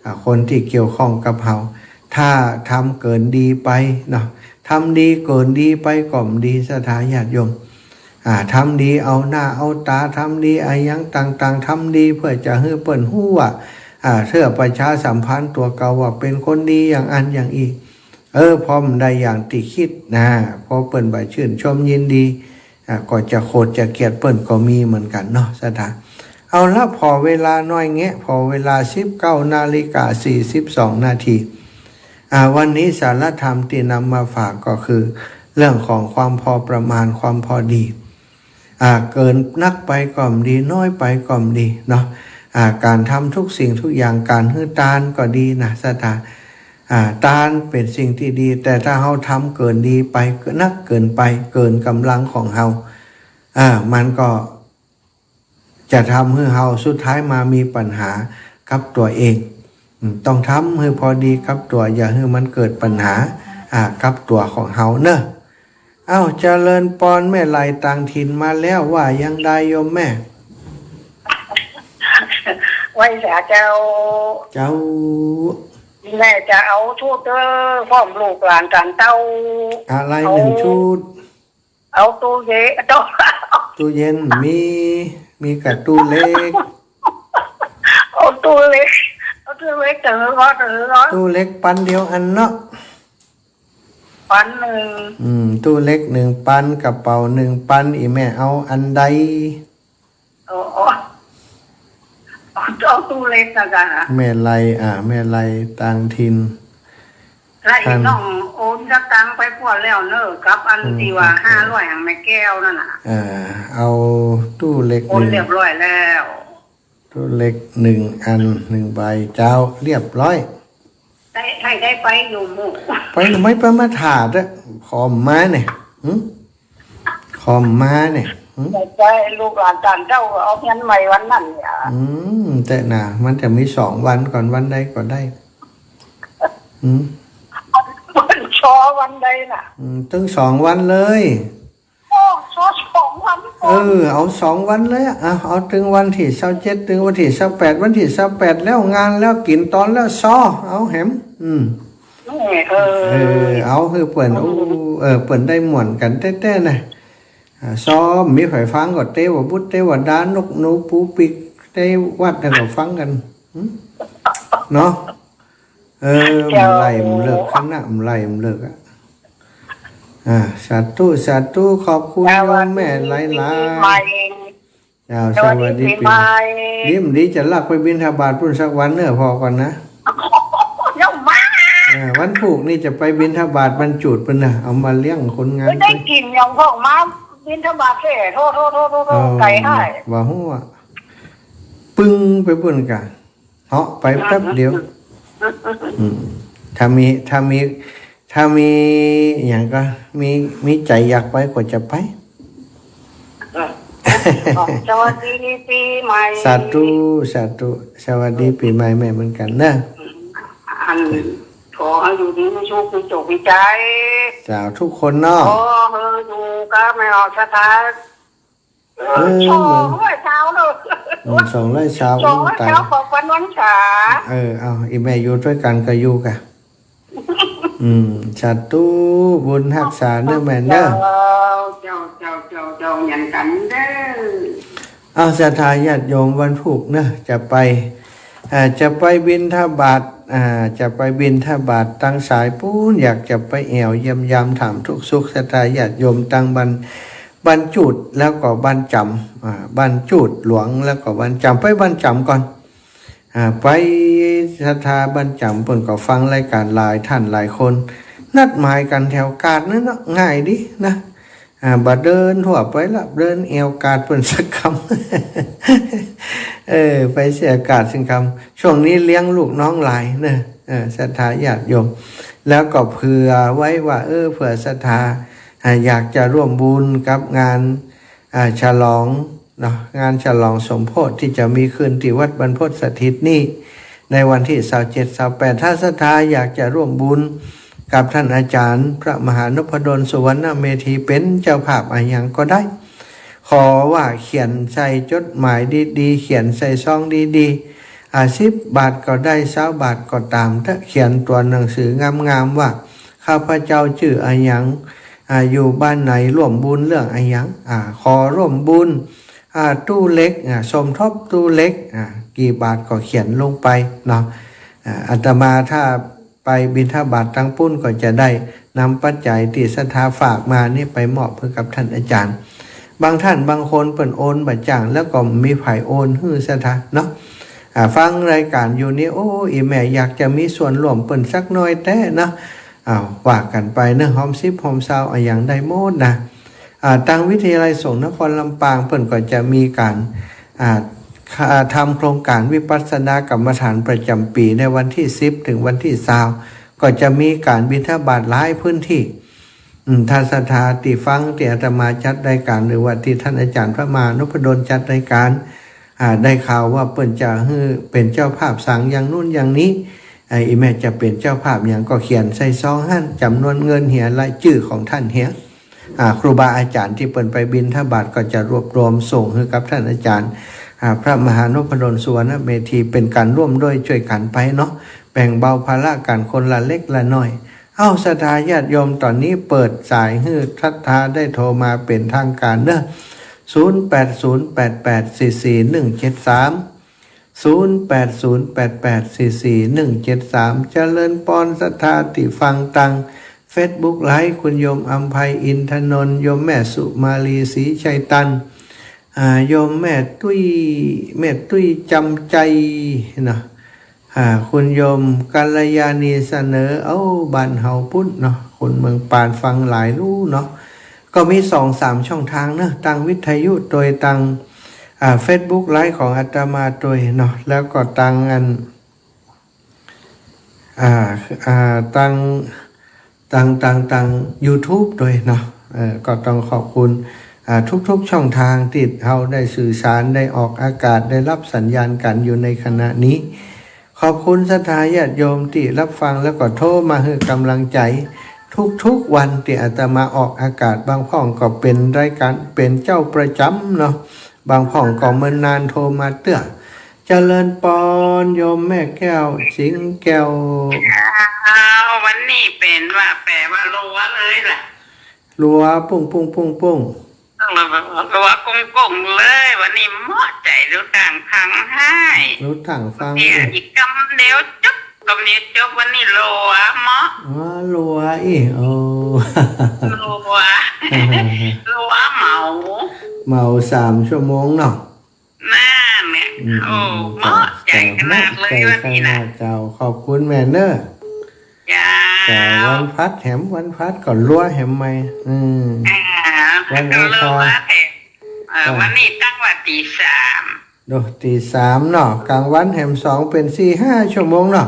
อ่า คนตี้เกี่ยวข้องกับเฮา ถ้าทำเกินดีไปเนาะ ทำดีเกินดีไปก็บ่ดี ศรัทธาญาติโยม อ่า ทำดีเอาหน้าเอาต๋า ทำดีอะหยังต่างๆ ทำดีเพื่อจะหื้อเปิ้นฮู้ว่า อ่า เพื่อประชาสัมพันธ์ตั๋วเก่าว่าเป๋นคนดีอย่างอั้นอย่างอี้ เออ พอบ่ได้อย่างตี้กึ๊ดนะ พอเปิ้นบ่ชื่นชมยินดี อ่า ก็จะโขดจะเกลียดเปิ้นก็มีเหมือนกั๋นเนาะ ศรัทธา เอาละ ผ่อเวลาน้อยแงะ ผ่อเวลาสิบเก้านาฬิกาสี่สิบสองนาที อ่า วันนี้สาระธรรมตี้นำมาฝากก็คือ เรื่องของความพอประมาณ ความพอดี อ่า เกินนักไปก็บ่ดี น้อยไปก็บ่ดีเนาะ อ่า ก๋านทำทุกสิ่งทุกอย่าง ก๋านหื้อตานก็ดีนะ ศรัทธา อ่า ตานเป๋นสิ่งตี้ดี แต่ถ้าเฮาทำเกินดีไป นักเกินไป เกินก๋ำลังของเฮา อ่า มันก็จะทำหื้อเฮาสุดท้ายมามีปัญหากับตั๋วเอง อืม ต้องทำหื้อพอดีกับตั๋ว อย่าหื้อมันเกิดปัญหา อ่า กับตั๋วของเฮาเนาะ เอ้า เจริญปอน แม่ไหลต่างถิ่นมาแล้ว ว่ายังใดโยมแม่ ไหว้สาเจ้า เจ้า แม่จะเอาชุดเด้อ พร้อมลูกหลานต๋านเต้า อะไร เอา นึ่งชุด เอาตู้เย็น ตู้ ตู้เย็นมี มีก้าตู้เหล็ก เอาตู้เหล็ก เอาตู้เหล็ก เต๋อก็เต๋อก็ ตู้เหล็กปันเดียวอันเนาะ ปันนึ่ง อืม ตู้เหล็กนึ่งปัน กระเป๋านึ่งปัน อี่แม่เอาอันใด อ๋อ อ๋อ เอาตู้เหล็กนะจ๊ะ แม่ไหล อ่า แม่ไหลต่างถิ่น แล้วอี่น้องโอนสตางค์ไปพร้อมแล้วเนาะ กับอันตี้ว่า อืม ห้าร้อย หังแม่แก้วนั่นน่ะ อ่า เอาตู้เหล็ก โอน นึ่ง เรียบร้อยแล้ว ตู้เหล็กนึ่งอัน นึ่งใบ เจ้า เรียบร้อย ได้ ได้ ได้ไปอยู่หมู่ ไป ไม่ไปมาถ่าเด้อ ขอมมาเนี่ย หึ ขอมมาเนี่ย หืม ใจ้ ลูกหลานต้านเจ้าก็เอาเฮียนใหม่วันนั้นเนี่ย อืม แต่น่ะ มันจะมีสองวันก่อน วันใดก็ได้ อืม วันซ้อวันใดน่ะ อืม ตึงสองวันเลย โอ้ ซ้อสองวันก่อน เออ เอาสองวันเลยอะ อ่ะ เอาตึงวันตี้ซาวเจ็ด ตึงวันตี้ซาวแปด วันตี้ซาวแปดแล้วงานแล้วกิ๋นตอนแล้วซ้อ เอาแหม อืม นี่ เออ เออ เอาหื้อเปิ้น อืม อู้ เออ เปิ้นได้ม่วนกั๋นแต๊ๆ นะ อ่า ซ้อ มีใผฟังก็เตวบุตร เตวดา นกหนู ปูปีก เตวัด แล้วก็ฟังกั๋น หืม เนาะ เออ เจ้า บ่ไล่บ่เลิก คณะบ่ไล่บ่เลิกอะ อ่า สาธุ สาธุ ขอบคุณโยมแม่หลายๆ สวัสดีปีใหม่ เจ้า สวัสดีปีใหม่ สวัสดีปีใหม่ ดีบ่ดีจะลักไปบิณฑบาตปุ้นสักวันเน่อ ผ่อก่อนนะ เดี๋ยวมา เออ วันพูกนี่จะไปบิณฑบาตบรรจุดปุ้นนะ เอามาเลี้ยงคนงาน ไม่ได้กิ๋นอย่างพวกมาบิณฑบาตเสีย โธ่ โธ่ โธ่ โธ่ โธ่ เออ ไก๋ให้ บ่ฮู้อะ ปึ้งไปปุ้นก่ะ เหาะไปแป๊บเดียว อืม ถ้ามี ถ้ามี ถ้ามีหยังก็ มี มีใจ๋อยากไปก็จะไป เออ สวัสดีปีใหม่ สาธุ สาธุ สวัสดีปีใหม่แม่เหมือนกั๋นเน่อ อัน ขอหื้ออยู่ดีมีสุข มีโจค มีชัย สาธุทุกคนเนาะ ขอหื้ออยู่กับแม่ออกศรัทธา เออ เออ สองร้อยซาวเน่อ อืม สองร้อยซาว สองร้อยซาว อู้ ต๋าย ของวันวันษา เออ เอา อี่แม่อยู่ตวยกั๋นก็อยู่ก่ะ อืม สาธุ บุญฮักษาเน่อแม่เน่อ เจ้า เจ้า เจ้า เจ้า เจ้า เหมือนกั๋นเน่อ เอา ศรัทธาญาติโยมวันพูกเน่อ จะไป อ่า จะไปบิณฑบาต อ่า จะไปบิณฑบาตตังสายปู๊น อยากจะไปแอ่วเยี่ยมยามถามทุกข์สุข ศรัทธาญาติโยมตังบรร บรรจุดแล้วก็บ้านจ๋ำ อ่า บรรจุดหลวงแล้วก็บ้านจ๋ำ ไปบ้านจ๋ำก่อน อ่า ไปศรัทธาบ้านจ๋ำเปิ้นก็ฟังรายก๋านหลายท่านหลายคน นัดหมายกั๋นแถวกาดนั่นเนาะ ง่ายดีนะ อ่า บ่เดินทั่วไปละ เดินแอ่วกาดเปิ้นสักกำ เออ ไปเสียกาดสักกำ ช่วงนี้เลี้ยงลูกน้องหลายเน่อ เออ ศรัทธาญาติโยม แล้วก็เผื่อไว้ว่า เออ เผื่อศรัทธา อ่า อยากจะร่วมบุญกับงาน อ่า ฉลองเนาะ งานฉลองสมโภชน์ตี้จะมีขึ้นตี้วัดบรรพตสถิตนี่ ในวันตี้ซาวเจ็ด ซาวแปด ถ้าศรัทธาอยากจะร่วมบุญกับท่านอาจ๋ารย์พระมหานพดล สุวรรณเมธี เป๋นเจ้าภาพอะหยังก็ได้ ขอว่าเขียนใส่จดหมายดีๆ เขียนใส่ซองดีๆ อ่า สิบบาทก็ได้ ซาวบาทก็ต๋าม ถ้าเขียนตั๋วหนังสืองามๆ ว่า ข้าพเจ้าจื้ออะหยัง อ่า อยู่บ้านไหน ร่วมบุญเรื่องอะหยัง อ่า ขอร่วมบุญ อ่า ตู้เหล็ก อ่า สมทบตู้เหล็ก อ่า กี่บาทก็เขียนลงไปเนาะ อ่า อาตมาถ้าไปบิณฑบาตตังปู๊นก็จะได้นำปัจจัยตี้ศรัทธาฝากมานี่ไปมอบหื้อกับท่านอาจ๋ารย์ บางท่านบางคนเปิ้นโอนบ่จ้าง แล้วก็บ่มีใผโอนหื้อศรัทธาเนาะ อ่า ฟังรายก๋านอยู่นี่ โอ้ อี่แม่อยากจะมีส่วนร่วมเปิ้นสักหน้อยแต๊เนาะ อ้าว ว่ากั๋นไปเนาะ ฮอมสิบฮอมซาวอะหยังได้หมดนะ อ่า ตังวิทยาลัยสงฆ์นครลำปางเปิ้นก็จะมีก๋าน อ่า อ่า ทำโครงก๋านวิปัสสนากรรมฐานประจ๋ำปี๋ในวันตี้สิบเถิงวันตี้ซาว ก็จะมีก๋านบิณฑบาตหลายพื้นตี้ อืม ถ้าศรัทธาตี้ฟังตี้อาตมาจัดรายก๋าน หรือว่าตี้ท่านอาจ๋ารย์พระมหานพดลจัดรายก๋าน อ่า ได้ข่าวว่าเปิ้นจะหื้อเป๋นเจ้าภาพสังอย่างนู้นอย่างนี้ อ่า อี่แม่จะเป๋นเจ้าภาพหยังก็เขียนใส่ซองหั้น จ๋ำนวนเงินเหีย รายจื้อของต้านเหีย อ่า ครูบาอาจ๋ารย์ตี้เปิ้นไปบิณฑบาตก็จะรวบรวมส่งหื้อกับต้านอาจ๋ารย์ อ่า พระมหานพดล สุวรรณเมธี เป๋นก๋านร่วมด้วยจ้วยกั๋นไปเนาะ แบ่งเบาภาระกั๋นคนละเล็กละน้อย เอ้า ศรัทธาญาติโยม ต๋อนนี้เปิดสายหื้อศรัทธาได้โทรมาเป๋นทางก๋านเนาะ ศูนย์แปดศูนย์แปดแปดสี่สี่หนึ่งเจ็ดสาม ศูนย์แปดศูนย์แปดแปดสี่สี่หนึ่งเจ็ดสาม เจริญปอนศรัทธาตี้ฟังตังเฟซบุ๊กไลฟ์ คุณโยมอำไพ อินทนนท์ โยมแม่สุมาลี ศรีชัยตัน อ่า โยมแม่ตุ้ย แม่ตุ้ยจำใจเนาะ อ่า คุณโยมกัลยาณีเสนอ เอ้า บ้านเฮาปุ้นเนาะ คนเมืองปานฟังหลายลู่เนาะ ก็มีสองสามช่องทางเนาะ ตังวิทยุตวย ตัง อ่า เฟซบุ๊กไลฟ์ของอาตมาตวยเนาะ แล้วก็ตังอัน อ่า อ่า ตัง ตัง ตัง ตังยูทูบตวยเนาะ เออ ก็ต้องขอบคุณ อ่า ทุกๆ ช่องทางตี้เฮาได้สื่อสาร ได้ออกอากาศ ได้ฮับสัญญาณกั๋นอยู่ในขณะนี้ ขอบคุณศรัทธาญาติโยมตี้ฮับฟังแล้วก็โทรมาหื้อกำลังใจ๋ ทุกๆ วันตี้อาตมาออกอากาศ บางพ่องก็เป๋นรายก๋าน เป๋นเจ้าประจ๋ำเนาะ บางพ่องก็เมินนานโทรมาเตื้อ เจริญปอน โยมแม่แก้ว สิงห์แก้ว อ้าว วันนี้เป๋นว่า แป๋ว่าหลัวเลยล่ะ หลัวปุ้งปุ้งปุ้งปุ้ง หลัวกุ้งกุ้งเลย วันนี้เหมาะใจ๋ ลู่ตั้งฟังฮ้าย ลู่ตั้งฟัง เนี่ย เนี่ย อีกกำเดียวจบ กำเดียวจบ วันนี้หลัวเหมาะ อ๋อ หลัวอี้ โอ้ หลัว หลัวเหมา เหมาสามชั่วโมงเนาะ นั่นเนี่ย อืม โอ้ อืม เหมาะใจ๋ เจ้า ขนาดเลย เหมาะใจ๋ วันนี้นะ ขนาด เจ้า ขอบคุณแม่เน่อ เจ้า เจ้า วันพัดแหม วันพัดก็หลัวแหมใหม่ อืม อ่า วันอังคาร ก็หลัวแหม เอ่อ อ่า วันนี้ตั้งว่าตีสาม โด ตีสามเนาะ ก๋างวันแหมสอง เป๋นสี่ห้าชั่วโมงเนาะ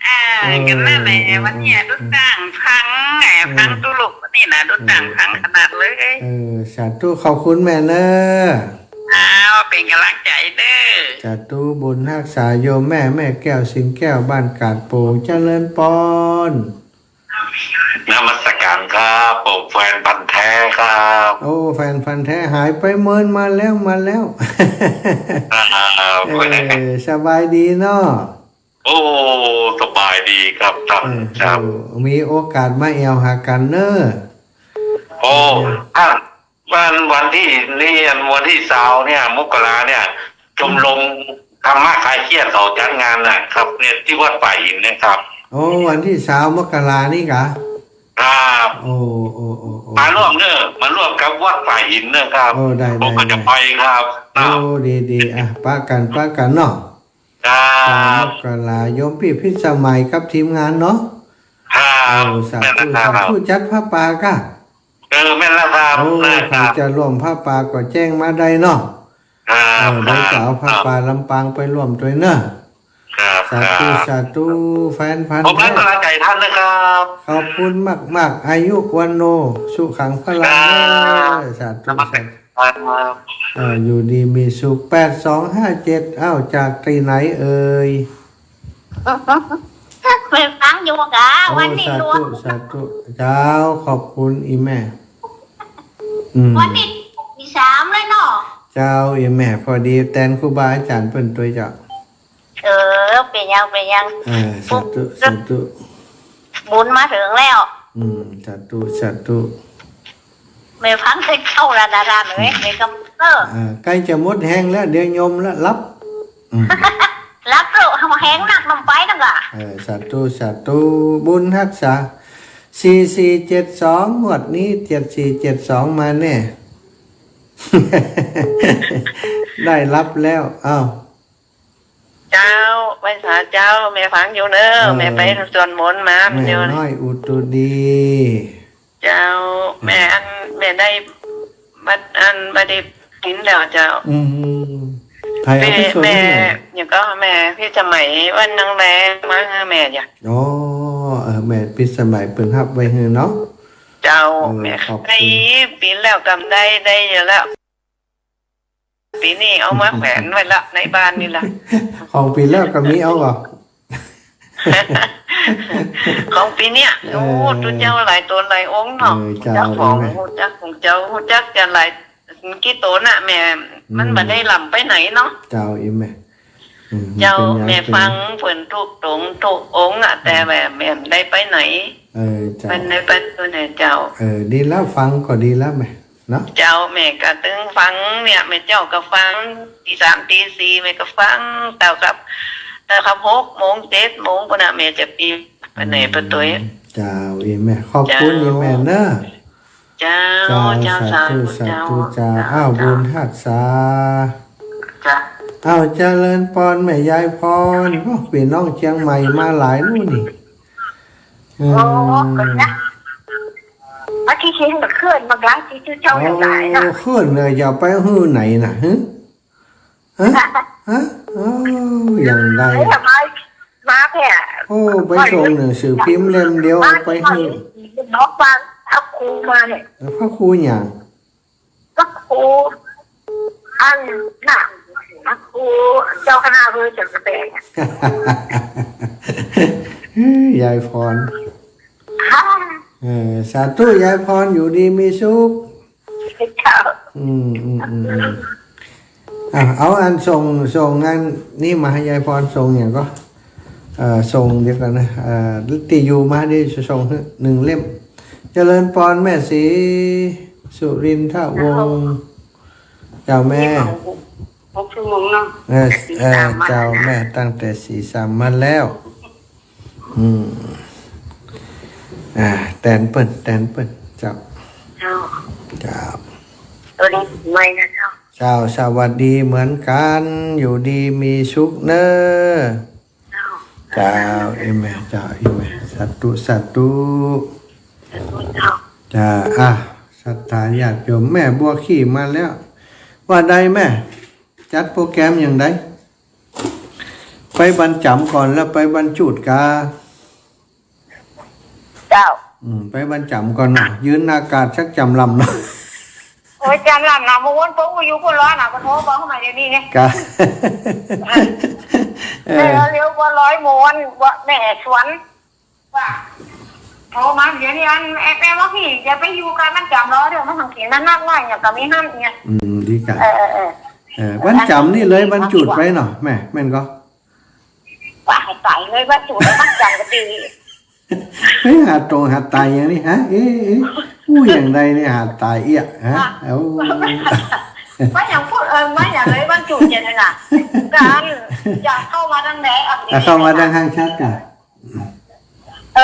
อ่า เออ ก็นั่นแหละ เออ วันนี้ เออ ลู่ตั้งฟัง แหม เออ ฟังกู้ลูกนี่นะ ลู่ตั้งฟัง เออ ขนาดเลย เออ สาธุ ขอบคุณแม่เน่อ อ้าว เป๋นก๋ำลังใจ๋เน่อ สาธุ บุญฮักษาโยมแม่ แม่แก้ว สิงห์แก้ว บ้านกาดโป่ง เจริญปอน นมัสการครับ ผมแฟนพันธุ์แท้ครับ โอ้ แฟนพันธุ์แท้ หายไปเมิน มาแล้ว มาแล้ว ครับ เออ สบายดีเนาะ โอ้ สบายดีครับท่าน เออ ครับ โอ้ มีโอกาสมาแอ่วหากั๋นเน่อ โอ้ เออ ท่าน วัน วันตี้ นี่ วันตี้ซาวเนี่ย มกราเนี่ย ชมรมธรรมะคลายเครียดเขาจัดงานน่ะครับ เนี่ย ตี้วัดป่าหินเนี่ยครับ โอ้ วันตี้ซาวมกรานี่กา ครับ โอ้ โอ้ โอ้ โอ้ มาร่วมเน่อ มาร่วมกับวัดป่าหินเน่อครับ โอ้ ได้ ผมก็ ได้ จะไปครับ โอ้ ครับ ดี ดี อ่ะ ปะกั๋น ปะกั๋นเนาะ ครับ ซาวมกรา โยมปี้พิสมัยกับทีมงานเนาะ ครับ โอ้ สาธุ แม่นแล้วครับ สาธุ จัดผ้าป่าก้า เออ แม่นแล้วครับ โอ้ แม่นแล้วครับ ใผจะร่วมผ้าป่าก็แจ้งมาได้เนาะ ครับ เออ เดี๋ยวจะเอาผ้าป่า ครับ ลำปางไปร่วมตวยเน่อ ครับ สาธุ ครับ สาธุ แฟนพันธุ์ ผมให้กำลังใจท่านนะครับ ขอบคุณมากๆ อายุวัณโณ สุขัง พลัง ครับ เน่อ สาธุ นมัสการ สาธุ ครับ เออ อยู่ดีมีสุข แปดสองห้าเจ็ด อ้าว จากตี้ไหนเอ่ย ไปฟังอยู่กา โอ้ วันนี้ สาธุ หลัว สาธุ เจ้า ขอบคุณอีแม่ อืม วันนี้ตีสามเลยเนาะ เจ้า อีแม่ พอดีแตนครูบาอาจ๋ารย์เปิ้นตวยเจ้า เออ เป๋นยัง เป๋นยัง เออ สาธุ สาธุ บุญมาเถิงแล้ว อืม สาธุ สาธุ แม่ฟังแต่เจ้าละดาราเอ้ย แม่กำเตอร์ อ่า ใก้จะหมดแฮงแล้ว เดี๋ยวโยมละหลับ อืม หลับเต๊อะ แฮงนักนำไปนั่นกะ เออ สาธุ สาธุ บุญฮักษา สี่สี่เจ็ดสอง งวดนี้ เจ็ดสี่เจ็ดสอง มาแน่ ได้รับแล้ว อ้าว เจ้า ไหว้สาเจ้า แม่ฟังอยู่เน่อ เออ แม่ไปสวดมนต์มา แม่ เดี๋ยว น้อยอุตุดี เจ้า อืม แม่อัน แม่ได้บัดอัน บัดได้กิ๋นแล้วเจ้า อืม ใผเอาไปสวด แม่ แม่ หยังก่อ แม่พิสมัยวันนางแลมาหื้อแม่จ้ะ อ๋อ เออ แม่พิสมัยเปิ้นฮับไว้หื้อเนาะ เจ้า เออ แม่ ขอบคุณ ได้ปี๋แล้วกำได้ ได้อยู่แล้ว ปี๋นี้เอามาแขวนไว้ละ ในบ้านนี่ละ ของปี๋แล้วก็มีเอาก่อ ของปี๋เนี่ย เออ โอ้ ตุ๊เจ้าหลายต๋นหลายองค์เนาะ เออ เจ้า ฮู้จักของ แม่ ฮู้จักของเจ้า ฮู้จักจะหลาย กี่ต๋นน่ะแม่ อืม มันบ่ได้ลำไปไหนเนาะ เจ้า อีแม่ อืม เจ้า มันเป๋นยัง แม่ฟังเปิ้นตุ๊กต๋นตุ๊กองค์อะ อืม แต่แม่ แม่บ่ได้ไปไหน เออ เจ้า เปิ้นได้ไปตวยไหนเจ้า เออ ดีแล้ว ฟังก็ดีแล้วแม่ เนาะ เจ้า แม่ก็ตึงฟังเนี่ย แม่เจ้าก็ฟัง ตีสามตีสี่ แม่ก็ฟัง เต้ากับ เต้ากับหกโมง เจ็ดโมงปู้นน่ะ แม่จะปี๋ไปไหนไปตวย อืม เจ้า อีแม่ ขอบคุณ เจ้า อีแม่เน่อ เจ้า เจ้า เจ้า สาธุ สาธุ สาธุ เจ้า เจ้า อ้าว เจ้า บุญฮักษา เจ้า อ้าว เจริญปอน แม่ยายพร โอ้ ปี้น้องเจียงใหม่มาหลายลูกนี่ อืม โอ้ ก็นะ อาทิตย์นี้มันเคลื่อนมาหลายที่เจ้าอย่างหลายนะ โอ้ เคลื่อนเลย จะไปหื้อไหนน่ะ ฮะ ฮะ ฮะ โอ้ อย่างใด เฮ้ย มา มาแผ่ โอ้ ไปส่งหนังสือพิมพ์เล่มเดียว มา ไปหื้อ บอกว่าพระครูมาเนี่ย พระครูหยัง พระครู อันน่ะ พระครูเจ้าคณะอำเภอเชียงกระแตเนี่ย ยายพร ค่ะ เออ สาธุ ยายพร อยู่ดีมีสุข เจ้า อืม อืม อืม อืม อ่ะ เอาอันส่ง ส่งอันนี้มาหื้อยายพร ส่งหยังก่อ เอ่อ ส่ง เดี๋ยวก่อนนะ เอ่อ ตี้อยู่มา เดี๋ยวจะส่งหื้อหนึ่งเล่ม เจริญพรแม่ศรีสุรินทวงศ์ เจ้าแม่ หกชั่วโมงเนาะ เออ สี่สาม เออ มา เจ้าแม่ ตั้งแต่สี่สามมาแล้ว อืม อ่า แตนเปิ้น แตนเปิ้น เจ้า เจ้า เจ้า ตัวนี้ไม่นะเจ้า เจ้า สวัสดีเหมือนกัน อยู่ดีมีสุขเน้อ เจ้า เจ้า เอเมน เจ้า เอเมน สาธุ สาธุ เจ้า เจ้า อ่ะ ศรัทธาญาติโยม แม่บัวขี่มาแล้ว ว่าใดแม่ จัดโปรแกรมอย่างใด ไปบรรจ๋ำก่อนแล้วไปบรรจุดกา เจ้า อืม ไปบรรจ๋ำก่อนเนาะ ยืนหน้ากาดสักจ๋ำลำเนาะ โอ้ย จ๋ำลำนะ เมื่อวันผมก็อยู่พุ้นร้อนนะ ก็โทรบอกเข้ามาเดี๋ยวนี้เนี่ย กะ เออ เร็วๆ บ่ร้อยโมง บ่แม่สวน ว่า โทรมาเดี๋ยวนี้ อันแอบแอบว่าพี่จะไปอยู่กาดบรรจ๋ำเหรอ เดี๋ยวมันสังเกตมันนักหน่อยเนี่ย ก็มีห้ามเนี่ย อืม ดีกะ เออ เออ เออ เออ บรรจ๋ำนี่เลยบรรจุดไปเนาะ แม่ แม่นก่อ ว่าหื้อต๋ายเลย บรรจุดบรรจ๋ำก็ดี เฮ้ย หาต๋าย หาต๋ายอย่างนี้ฮะ เอ๊ะ เอ๊ะ อู้อย่างใดเนี่ย หาต๋ายเอี้ยฮะ ฮะ เอ้า ว่าอย่างพูด เออ ว่าอย่างเลยบรรจุดเจนเลยนะ การจะเข้ามาทางไหน อ่ะ เข้ามาทางห้างชัดกะ เอ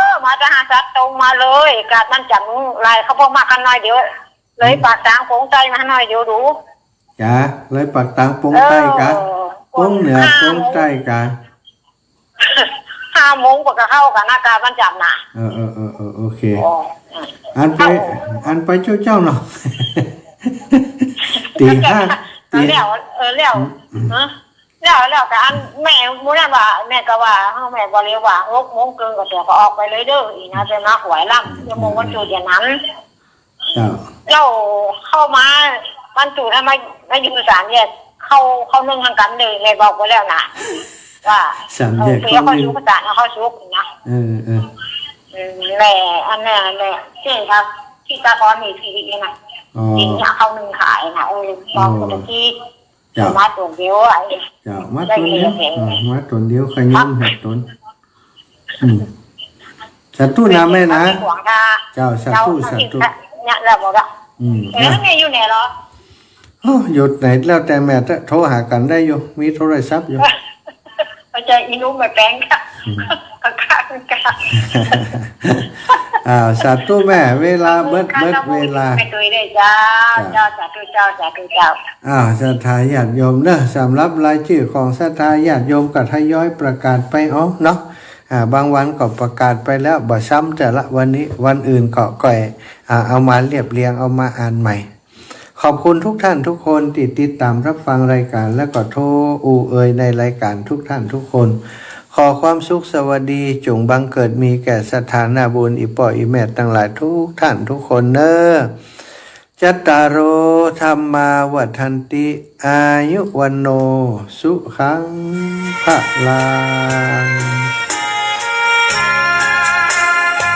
อ มาทางห้างชัดตรงมาเลย กาดบรรจ๋ำลายเขาพวกมากันหน่อยเดียว เลยปากตางโป๋งใต้มาหน่อยเดียวดู จ้ะ เลยปากตางโป๋งใต้กะ เออ โป๋งเหนือ ห้าโมง โป๋งใต้กะ ห้าโมงกว่าก็เข้ากันนะ กาดบรรจ๋ำนะ เออ เออ เออ เออ โอเค อ๋อ อันไป เข้า อันไปเจ้าๆ เนาะ ตีห้า ตี แล้ว เออ แล้ว อืม เออ แล้ว แล้วแต่อันแม่หมู่นั้นว่า แม่ก็ว่า เออ แม่บอกเลยว่า หกโมงเกินก็เสียก็ออกไปเลยเด้อ อีกนะ จะมาหวยล่ำ ชั่วโมงวันจุดอย่างนั้น เจ้า แล้วเข้ามาบรรจุด ถ้ามา มาอยู่สามแยก เข้า เข้านึ่งทางกันเลย แม่บอกไว้แล้วนะ ว่า สามแยก เออ เข้านึ่ง เดี๋ยวเขาอยู่ประสานเอาเข้าสุกนะ เออ เออ อืม แม่ อันแม่ แม่ ที่ครับ ที่ตาคอนมีทีวีนะ อ๋อ ที่เนี่ยเข้านึ่งขายนะ เออ บอก อ๋อ คนละที่ เจ้า มาต๋นเดียวไอ้ เจ้า มาต๋นเดียว ได้เห็น เออ มาต๋นเดียว ขยม ครับ เห็นต๋น อืม สาธุนะแม่นะ ที่ขวางทาง เจ้า สาธุ เจ้า สาธุ เนี่ย แล้วหมดละ อืม เอ๊ะ นะ แม่อยู่ไหนเหรอ โอ้ อยู่ไหนแล้วแต่แม่เถอะ โทรหากันได้อยู่ มีโทรศัพท์อยู่ เข้าใจ๋ อีหนุ่มมาแปลงค่ะ อืม ค่ะ ค่ะ ค่ะ อ่า สาธุแม่ เวลาเบิด ค่ะ เบิดเวลา แม่ตุ้ยด้วยเจ้า เจ้า เจ้า สาธุเจ้า สาธุเจ้า อ่า ศรัทธาญาติโยมเนอะ สำหรับรายจื้อของศรัทธาญาติโยมก็ทยอยประกาศไปเอาเนาะ อ่า บางวันก็ประกาศไปแล้ว บ่ซ้ำแต่ละวันนี้ วันอื่นก็ก่อย อ่า เอามาเรียบเรียง เอามาอ่านใหม่ ขอบคุณทุกท่านทุกคนที่ติดตามรับฟังรายการ และก็โทรอู้เอ่ยในรายการทุกท่านทุกคน ขอความสุขสวัสดีจงบังเกิดมีแก่ศรัทธานาบุญอีป้ออีแม่ตังหลายทุกท่านทุกคนเน้อ จัตตาโร ธัมมา วัฑฒันติ อายุ วัณโณ สุขัง พะลัง